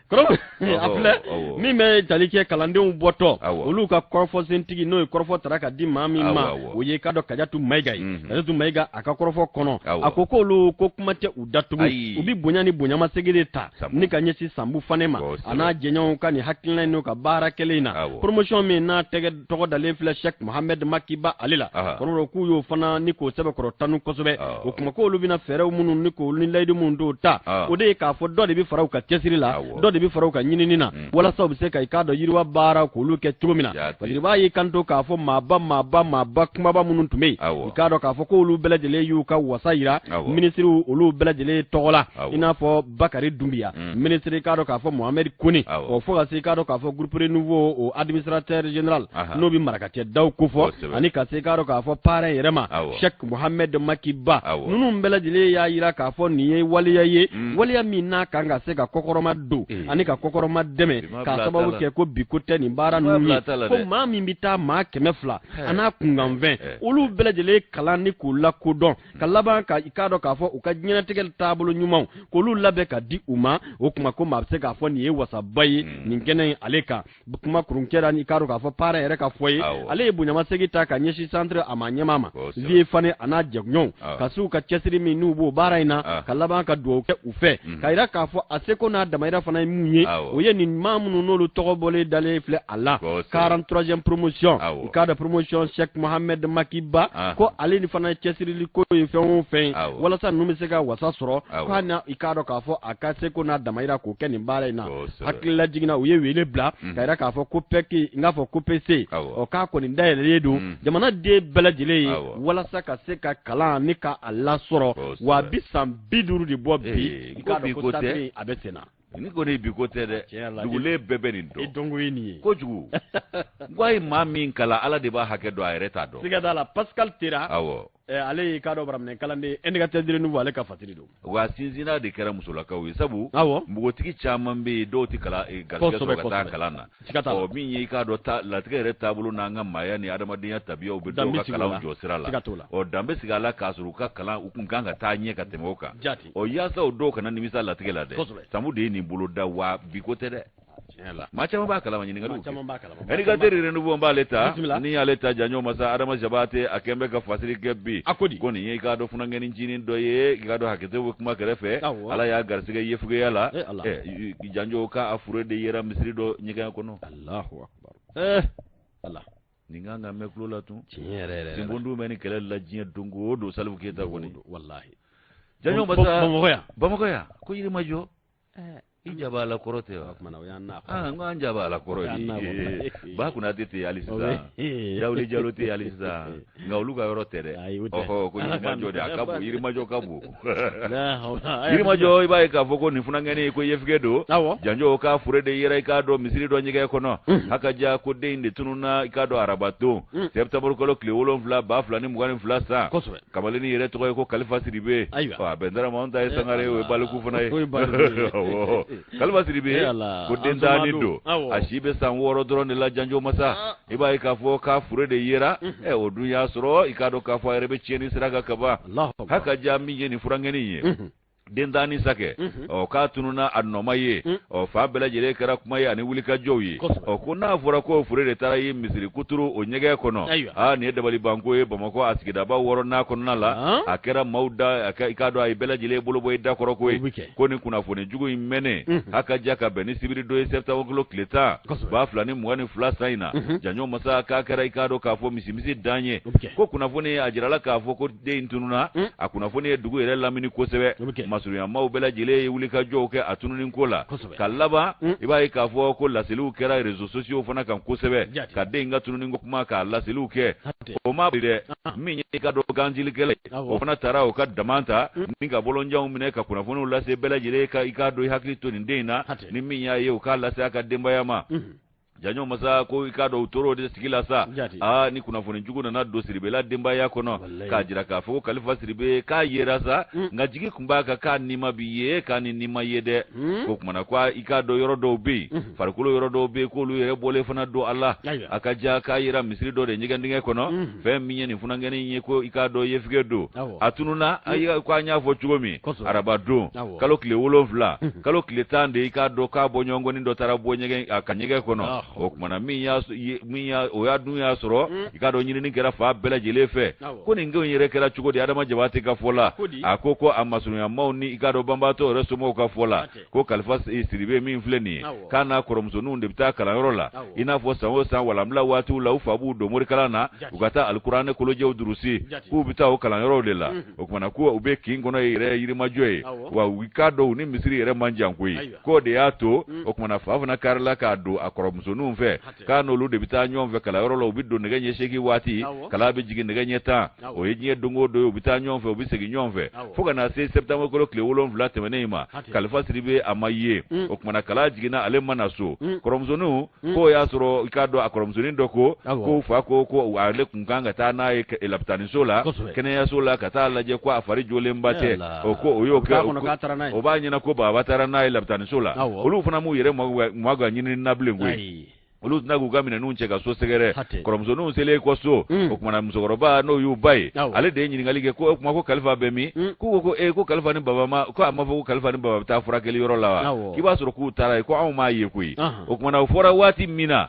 Speaker 1: Kɔrɔ a filɛ min bɛ tali kɛ kalandenw bɔtɔ, olu ka kɔrɔfɔsentigi n'o ye kɔrɔfɔ tara ka di maa min ma, o ye k'a dɔn Kajatu Mayiga ye. Kajatu Mayiga a ka kɔrɔfɔ kɔnɔ, a ko k'olu ko kuma tɛ u datugu, u bɛ bonya ni bonyamasegin de ta ni ka ɲɛsin Sanbu Fane ma, a n'a jɛɲɔgɔnw ka nin hakilina in n'u ka baara kɛlen in na. Promotion min n'a tɛgɛ tɔgɔ dalen filɛ Cheikh Mohamed Makiba ale la, kɔrɔbɔrɔ k'u y'o fana ni k'o sɛbɛkɔrɔ tanu kosɛbɛ. O kuma k'olu bɛna fɛɛrɛw minnu ni k'olu ni layidu minnu t'o ta, o de ye k'a fɔ dɔ de bɛ fara u ka cɛsiri la, dɔ de bɛ fara u ka ɲinini na, walasa u bɛ se ka i k'a dɔn yiriwa baara k'olu kɛ cogo min na. Parce que b'a y'i kanto k'a fɔ maaba maaba maaba kumaba minnu tun bɛ yen, i k'a dɔn k'a fɔ k'olu bɛɛ lajɛlen y'u ka wasa yira minisiriw olu bɛɛ lajɛlen tɔgɔ la, i n'a fɔ Bakari Dunbiya, minisiri k'a dɔn k'a fɔ Mohamed Kone, o fo ka se i k'a dɔn k'a fɔ groupe Renouveau o administrateur général n'o bɛ Marakacɛ Daw kofɔ, ani ka se i k'a dɔn k'a fɔ parrain yɛrɛ ma Cheikh Mohamed Makiba. Ninnu bɛɛ lajɛlen y'a yira k'a fɔ nin ye waleya ye, waleya min n'a kan ka se ka kɔkɔrɔma don ani ka kɔkɔrɔma dɛmɛ, k'a sababu kɛ ko bi ko tɛ nin baara ninnu ye, ko maa min bɛ taa maa 200 a n'a kunkanfɛn, olu bɛɛ lajɛlen kalan ni k'u lakodɔn, ka laban ka i k'a dɔn k'a fɔ u ka diɲɛlatigɛ taabolo ɲumanw k'olu labɛn ka di u ma. O kuma ko maa bɛ se k'a fɔ nin ye wasaba ye nin kɛnɛ in ale kan. Kuma kurunkɛra i k'a dɔn k'a fɔ parrain yɛrɛ ka fɔ ye, ale ye bonyamasegin ta ka ɲɛsin centre a ma ɲɛmaa ma, Vieux Fane a n'a jɛɲɔgɔnw, ka se u ka cɛsiri min n'u b'o baara in na, ka laban ka dugawu kɛ u fɛ, ka yira k'a fɔ a seko n'a damayira fana ye mun ye, o ye nin maa minnu n'olu tɔgɔ bɔlen dalen filɛ a la, 43e promotion, i k'a dɔn promotion Cheikh Mohamed Makiba, ko ale ni fana cɛsirili ko ye fɛn o fɛn ye walasa ninnu bɛ se ka wasa sɔrɔ, k'a na i k'a dɔn k'a fɔ a ka seko n'a damayira k'o kɛ nin baara in na. Hakilila jiginna u ye wele bila ka yira k'a fɔ ko PEC, n k'a fɔ ko PC, ɔ k'a kɔni dayɛlɛlen don jamanaden bɛɛ lajɛlen ye, walasa ka se ka kalan ni ka a lasɔrɔ. Wa a bɛ san 50 de bɔ bi, i k'a dɔn ko centre a bɛ sen na.
Speaker 2: Ni kɔni bi ko tɛ dɛ, dugulen bɛɛ bɛ nin dɔn.
Speaker 1: I dɔnko ye nin ye
Speaker 2: kojugu. N ko a ye maa min kalan, Ala de b'a hakɛ dɔn, a yɛrɛ t'a dɔn.
Speaker 1: Siga t'a la, Pascal Tera. Ale y'i k'a dɔn baraminɛ kalanden indicateur du renouveau, ale ka fasiri don.
Speaker 2: Wa sinsinna de kɛra musolakaw ye, sabu npogotigi caman bɛ yen, dɔw tɛ kalan garijɛgɛ sɔrɔ ka taa kalan na. Ɔ, min ye i k'a dɔn latigɛ yɛrɛ taabolo n'an ka maaya ni adamadenya tabiyaw bɛ dɔw ka kalan jɔ sira la. Ɔ, dan bɛ sigi a la k'a sɔrɔ u ka kalan u kun kan ka taa ɲɛ ka tɛmɛ o kan. Ɔ, yaasa o dɔw kana nimisa latigɛ la dɛ, Samu de ye nin bolo da, wa bi ko tɛ dɛ. Maa caman b'a kalama, ɲininkaliw kɛ. Indicateur du renouveau b'ale ta. Ni y'ale ta, Janjo Masa Adama Jabate, a kɛn bɛ ka fasiri kɛ bi.
Speaker 1: A ko di?
Speaker 2: Ko nin ye i k'a dɔn funankɛnin ncinin dɔ ye, i k'a dɔn hakɛto bɛ kuma kɛrɛfɛ. Ala y'a garisɛgɛ yefugeya la. Janjo, k'a fure de yera misiri dɔ ɲɛgɛn kɔnɔ.
Speaker 1: Alahu akbar, Ala.
Speaker 2: Nin kan ka mɛn tulo la tun.
Speaker 1: Tiɲɛ yɛrɛ yɛrɛ.
Speaker 2: Sinbondun bɛ ni kɛlɛ la diɲɛ don o don, Salifu Keyita kɔni.
Speaker 1: Walahi.
Speaker 2: Janjo Masa.
Speaker 1: Bamakɔ yan.
Speaker 2: Bamakɔ yan, ko Yirimajɔ. I jaba ala kɔrɔ tɛ wa?
Speaker 1: Kumana o y'an n'a
Speaker 2: Ah, n ko an jaba ala kɔrɔ ye. Ba Kunatɛ tɛ hali sisan. Dawuli Jalo tɛ hali sisan. Nka olu ka yɔrɔ tɛ dɛ. Ɔhɔ, ko Yirimajɔ de, a ka bon, Yirimajɔ ka bon. Yirimajɔ, i b'a ye k'a fɔ ko nin funankɛnin ko yefuge don. Janjo, k'a fure de yera i k'a dɔn misiri dɔ ɲɛgɛn kɔnɔ. Haka ja, ko den in de tununna i k'a dɔn araba don. Septembre kalo tile 7 2022 san. Kamalennin yɛrɛ tɔgɔ ye ko Kalifa Sidibe.
Speaker 1: Ayiwa.
Speaker 2: A bɛn ma, anw ta ye Sangare ye, o ye baliku fana ye. Kalifa Sidibe, ko den tannin don, a si bɛ san 6 dɔrɔn de la. Janjo Masa, i b'a ye k'a fɔ k'a fure de yera. Ɛ, o dun y'a sɔrɔ i k'a dɔn k'a fɔ a yɛrɛ bɛ tiɲɛni sira kan kaban. Haka ja, min ye nin funankɛnin ye, den tannin sa kɛ, ɔ, k'a tununna, a nɔ ma ye. Ɔ, fa bɛɛ lajɛlen kɛra kuma ye ani wulikajɔw ye. Ɔ, ko n'a fɔra ko fure de taara ye misiri kuturu o ɲɛgɛn kɔnɔ, aa, nin ye dabalibanko ye Bamakɔ a sigidaba wɔɔrɔnan kɔnɔna la. A kɛra maaw da, i k'a dɔn a ye bɛɛ lajɛlen bolo bɔ i da kɔrɔ ko ye ko nin kunnafoni jugu in mɛnnen. Haka ja, ka bɛn ni sibiri don ye, septembre kalo tile 10 2022 san in na, Janjo Masa, k'a kɛra i k'a dɔn k'a fɔ misimisi dan ye ko kunnafoni a jirala k'a fɔ ko den in tununna. A kunnafoni ye dugu yɛrɛ lamini kosɛbɛ. Masurunyamaw bɛɛ lajɛlen ye wulikajɔw kɛ a tununi ko la. Ka laban, i b'a ye k'a fɔ ko laseliw kɛra réseaux sociaux fana kan kosɛbɛ, ka den in ka tununi ko kuma k'a laseliw kɛ. O ma dɛ, min ye i k'a dɔn ganjilikɛla ye, o fana taara o ka dama ta ni ka bɔlɔnjanw minɛ ka kunnafoniw lase bɛɛ lajɛlen ka i k'a dɔn i hakili to nin den in na, ni min y'a ye, u k'a lase a ka denbaya ma. Janjo Masa, ko i k'a dɔn u tor'o de sigi la sa. Aa, ni kunnafoni jugu nana don Siribela denbaya kɔnɔ k'a jira k'a fɔ ko Kalifa Siribe k'a yera sa, nka jigi tun b'a kan k'a nima bi ye, k'a ni nima ye dɛ. Ko kumana ko i k'a dɔn yɔrɔ dɔw bɛ yen, farikolo yɔrɔ dɔw bɛ yen, k'olu yɛrɛ bɔlen fana don a la. A ka ja, k'a yera misiri dɔ de ɲɛgɛn dingɛ kɔnɔ. Fɛn min ye nin funankɛnin ye, ko i k'a dɔn yefuge don, a tununna ko an y'a fɔ cogo min, araba don, kalo tile 7, kalo tile 10 de, i k'a dɔn k'a bɔ ɲɔgɔnkɔni dɔ taara bɔ ɲɛgɛn a ka ɲɛgɛn kɔnɔ. O kumana min y'a min y'a o y'a dun y'a sɔrɔ i k'a dɔn ɲinini kɛra fa bɛɛ lajɛlen fɛ ko nin ko in yɛrɛ kɛra cogo di. Adama Jabate ka fɔ la, a ko ko a masurunyamaw ni i k'a dɔn banbaatɔ yɛrɛ somɔgɔw ka fɔ la, ko Kalifa Siribe min filɛ nin ye, k'a n'a kɔrɔmusoninw de bɛ taa kalanyɔrɔ la, i n'a fɔ san o san walanbila waatiw la, u fa b'u don morikalan na, u ka taa alikuranɛ kolojɛw durusi, k'u bɛ taa o kalanyɔrɔw de la. O kumana ko u bɛ kin kɔnɔ yɛrɛ, Yirimajɔ ye, wa u k'a dɔn u ni misiri yɛrɛ man jan koyi. K'o de y'a to o kumana fa fana karila k'a don a kɔrɔmusoninw fɛ, k'a n'olu de bɛ taa ɲɔgɔn fɛ kalanyɔrɔ la. U bɛ don nɛgɛ ɲɛ 8 waati, kalan bɛ jigin nɛgɛ ɲɛ 10. O ye diɲɛ don o don ye, u bɛ taa ɲɔgɔn fɛ, u bɛ segin ɲɔgɔn fɛ, fo ka na se septembre kalo tile 7 tɛmɛnen in ma, Kalifa Siribe a ma ye. O kumana kalan jiginna, ale ma na so. Kɔrɔmusoninw k'o y'a sɔrɔ i k'a dɔn a kɔrɔmusonin dɔ ko ko fa ko ko ale tun kan ka taa n'a ye lapitaniso la, kɛnɛyaso la, ka taa lajɛ ko a fari jolenba tɛ. O ko o y'o kɛ, o b'a ɲɛna ko baba taara n'a ye lapitaniso la. Olu fana m'u yɛrɛ maga ɲinini na bilen koyi, olu tɛna k'u ka minɛnw cɛ ka so sɛgɛrɛ. Kɔrɔmusoninw selen kɔ so, o kumana musokɔrɔba, n'o y'u ba ye, ale de ye ɲininkali kɛ ko o tuma ko Kalifa bɛ min? K'u ko ko ee, ko Kalifa ni baba ma, ko a ma fɔ ko Kalifa ni baba bɛ taa furakɛli yɔrɔ la wa? K'i b'a sɔrɔ k'u taara yen, ko anw m'a ye koyi. O kumana o fɔra waati min na,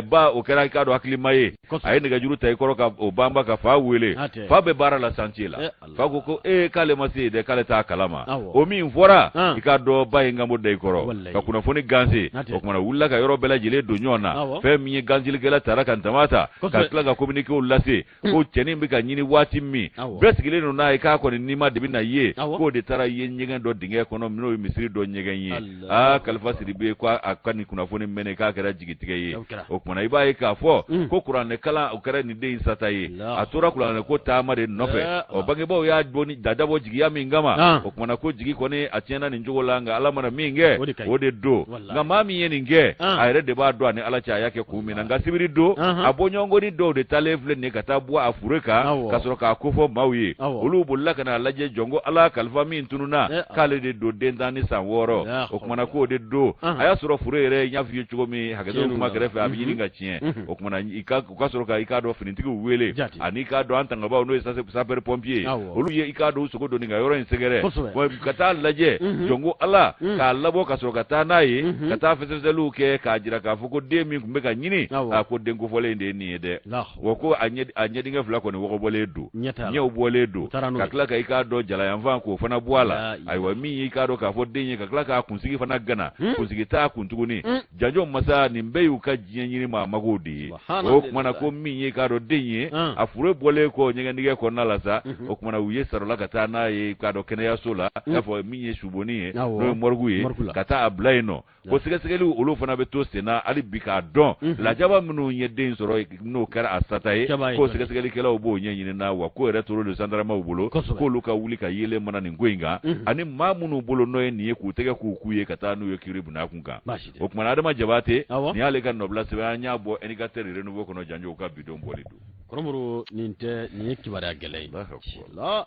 Speaker 2: ba o kɛra i k'a dɔn hakilima ye, a ye nɛgɛjuru ta i kɔrɔ ka o banba ka fa wele. Fa bɛ baara la chantier la. Fa ko ko ee, k'ale ma se yen dɛ, k'ale t'a kalama. O min fɔra, i k'a dɔn ba ye ngambo da i kɔrɔ ka kunnafoni ganse. O kumana wulila ka yɔrɔ bɛɛ lajɛlen don ɲɔgɔn na. Fɛn min ye gansilikɛla taara ka ntama ta ka tila ka communiquéw lase ko cɛnin bɛ ka ɲini waati min, bɛɛ sigilen don n'a ye k'a kɔni nima de bɛ na ye, k'o de taara ye ɲɛgɛn dɔ dingɛ kɔnɔ, n'o ye misiri dɔ ɲɛgɛn ye. Aa, Kalifa Siribe ko a ka nin kunnafoni mɛnnen, k'a kɛra jigitigɛ ye. O kumana i b'a ye k'a fɔ ko kuranɛ kalan o kɛra nin den in sata ye. A tora kuranɛ ko taama de nɔfɛ. Ɔ, bangebaaw y'a bɔ da dabɔ jigiya min kama, o kumana ko jigi kɔni a tiɲɛna nin cogo la, nka Ala mana min kɛ, o de don. Nka maa min ye nin kɛ, a yɛrɛ de b'a dɔn ani Ala. Ala cɛ a y'a kɛ kun min na, nka sibiri don a bɔɲɔgɔnkɔni dɔw de taalen filɛ nin ye ka taa bɔ a fure kan ka sɔrɔ k'a kofɔ maaw ye. Olu bolila ka n'a lajɛ, jɔn ko Ala, kalifa min tununna k'ale de don, den 10 ni san 6, o kumana k'o de don. A y'a sɔrɔ fure yɛrɛ, n y'a f'i ye cogo min, hakɛto kuma kɛrɛfɛ, a bɛ ɲini ka tiɲɛ. O kumana u ka sɔrɔ ka i k'a dɔn finitigiw wele ani i k'a dɔn an tangabaw, n'o ye sapeur pompier ye, olu ye i k'a dɔn u sogo doni ka yɔrɔ in sɛgɛrɛ ka taa lajɛ, jɔn ko Ala, k'a labɔ ka sɔrɔ ka taa n'a ye ka taa fɛsɛfɛsɛliw kɛ k'a jira k'a fɔ ko den min tun bɛ ka ɲini, a ko den kofɔlen in de ye nin ye dɛ. Wa ko a ɲɛdingɛ 2 kɔni wɔgɔbɔlen don, ɲɛw bɔlen don, ka tila ka i k'a dɔn jalayanfan k'o fana bɔ a la. Ayiwa, min ye i k'a dɔn k'a fɔ den ye, ka tila k'a kunsigi fana gana, kunsigi t'a kun tuguni. Janjo masa, nin bɛɛ y'u ka diɲɛ ɲini maa magow de ye. O kumana ko min ye k'a dɔn den ye, a fure bɔlen kɔ ɲɛgɛndigɛ kɔnɔna la sa, o kumana u ye sarala ka taa n'a ye k'a dɔn kɛnɛyaso la, i n'a fɔ min ye subonni ye, n'o ye morgue ye, ka taa a bila yen nɔ. Ko sɛgɛsɛgɛliw olu fana bɛ to senna hali bi k'a dɔn lajaba minnu ye den sɔrɔ n'o kɛra a sata ye, ko sɛgɛsɛgɛlikɛlaw b'o ɲɛɲini na. Wa ko yɛrɛ tora don sandaramaw bolo, k'olu ka wuli ka yeelen mana nin ko in kan, ani maa minnu bolo n'o ye nin ye, k'u tɛgɛ k'u k'u ye ka taa n'u ye kiri bunakun kan. O kumana Adama Jabate, nin y'ale ka nɔbila sɛbɛn, an y'a bɔ Indicateur Renouveau kɔnɔ, janjo ka bidon bɔli don.
Speaker 1: Kɔrɔmuru, nin tɛ, nin ye kibaruya gɛlɛn ye.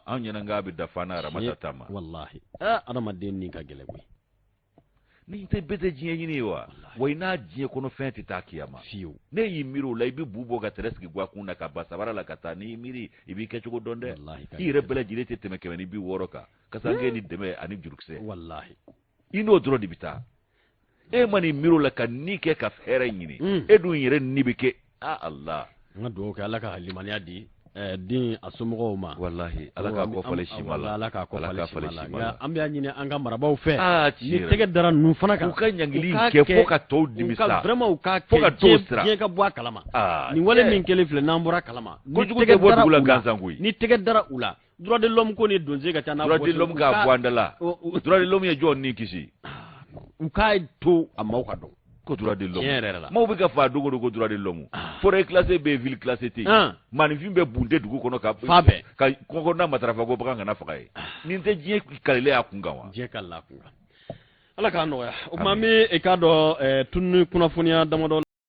Speaker 2: Anw ɲɛna k'a bɛ dafa n'a Ramata ta ma.
Speaker 1: Walahi, adamaden nin ka gɛlɛn koyi.
Speaker 2: Nin tɛ bɛɛ tɛ diɲɛ ɲini ye wa? Wa i n'a diɲɛ kɔnɔ fɛn tɛ taa kiyama.
Speaker 1: Fiyewu.
Speaker 2: Ne y'i miiri o la, i bɛ bu bɔ ka tɛrɛ sigi gakun na ka ba sabara la ka taa. N'i y'i miiri, i b'i kɛcogo dɔn dɛ. I yɛrɛ bɛɛ lajɛlen tɛ tɛmɛ 160 kan, kasanke ni dɛmɛ ani jurukisɛ.
Speaker 1: Walahi.
Speaker 2: I n'o dɔrɔn de bɛ taa. E ma nin miiri o la ka ni kɛ ka hɛrɛ ɲini, e dun yɛrɛ ni bɛ kɛ aa Allah.
Speaker 1: An ka dugawu kɛ Ala ka limaniya di den a somɔgɔw ma.
Speaker 2: Walahi, Ala k'a kɔ falen sima la.
Speaker 1: Ala k'a kɔ falen sima la. An b'a ɲini an ka marabaaw fɛ, ni tɛgɛ dara ninnu fana kan,
Speaker 2: u ka ɲangili kɛ fo ka tɔw nimisa.
Speaker 1: Vraiment, u k'a
Speaker 2: kɛ fo ka tɔw siran,
Speaker 1: diɲɛ ka bɔ a kalama. Nin wale min kɛlen filɛ, n'an bɔra a kalama.
Speaker 2: Kojugu tɛ bɔ dugu la gansan koyi.
Speaker 1: Ni tɛgɛ dara u la, droit de l'homme ko ni donse ka ca n'a
Speaker 2: droit de l'homme k'a bɔ an da la. Droit de l'homme ye jɔn ni kisi?
Speaker 1: U k'a to a maaw ka dɔn.
Speaker 2: Ko droit de l'homme.
Speaker 1: Tiɲɛ yɛrɛ la.
Speaker 2: Maaw bɛ ka faa don o don ko droit de l'homme. Forêt classée bɛ yen, ville classée tɛ yen. Maaninfin bɛ bunte dugu kɔnɔ ka
Speaker 1: fa bɛɛ
Speaker 2: ka kɔngɔnna matarafa ko bagan kana faga ye. Nin tɛ diɲɛ kalilen a kun kan wa?
Speaker 1: Diɲɛ kalila a kun kan. Ala k'a nɔgɔya. O tuma an bɛ i k'a dɔn tununi kunnafoniya damadɔ.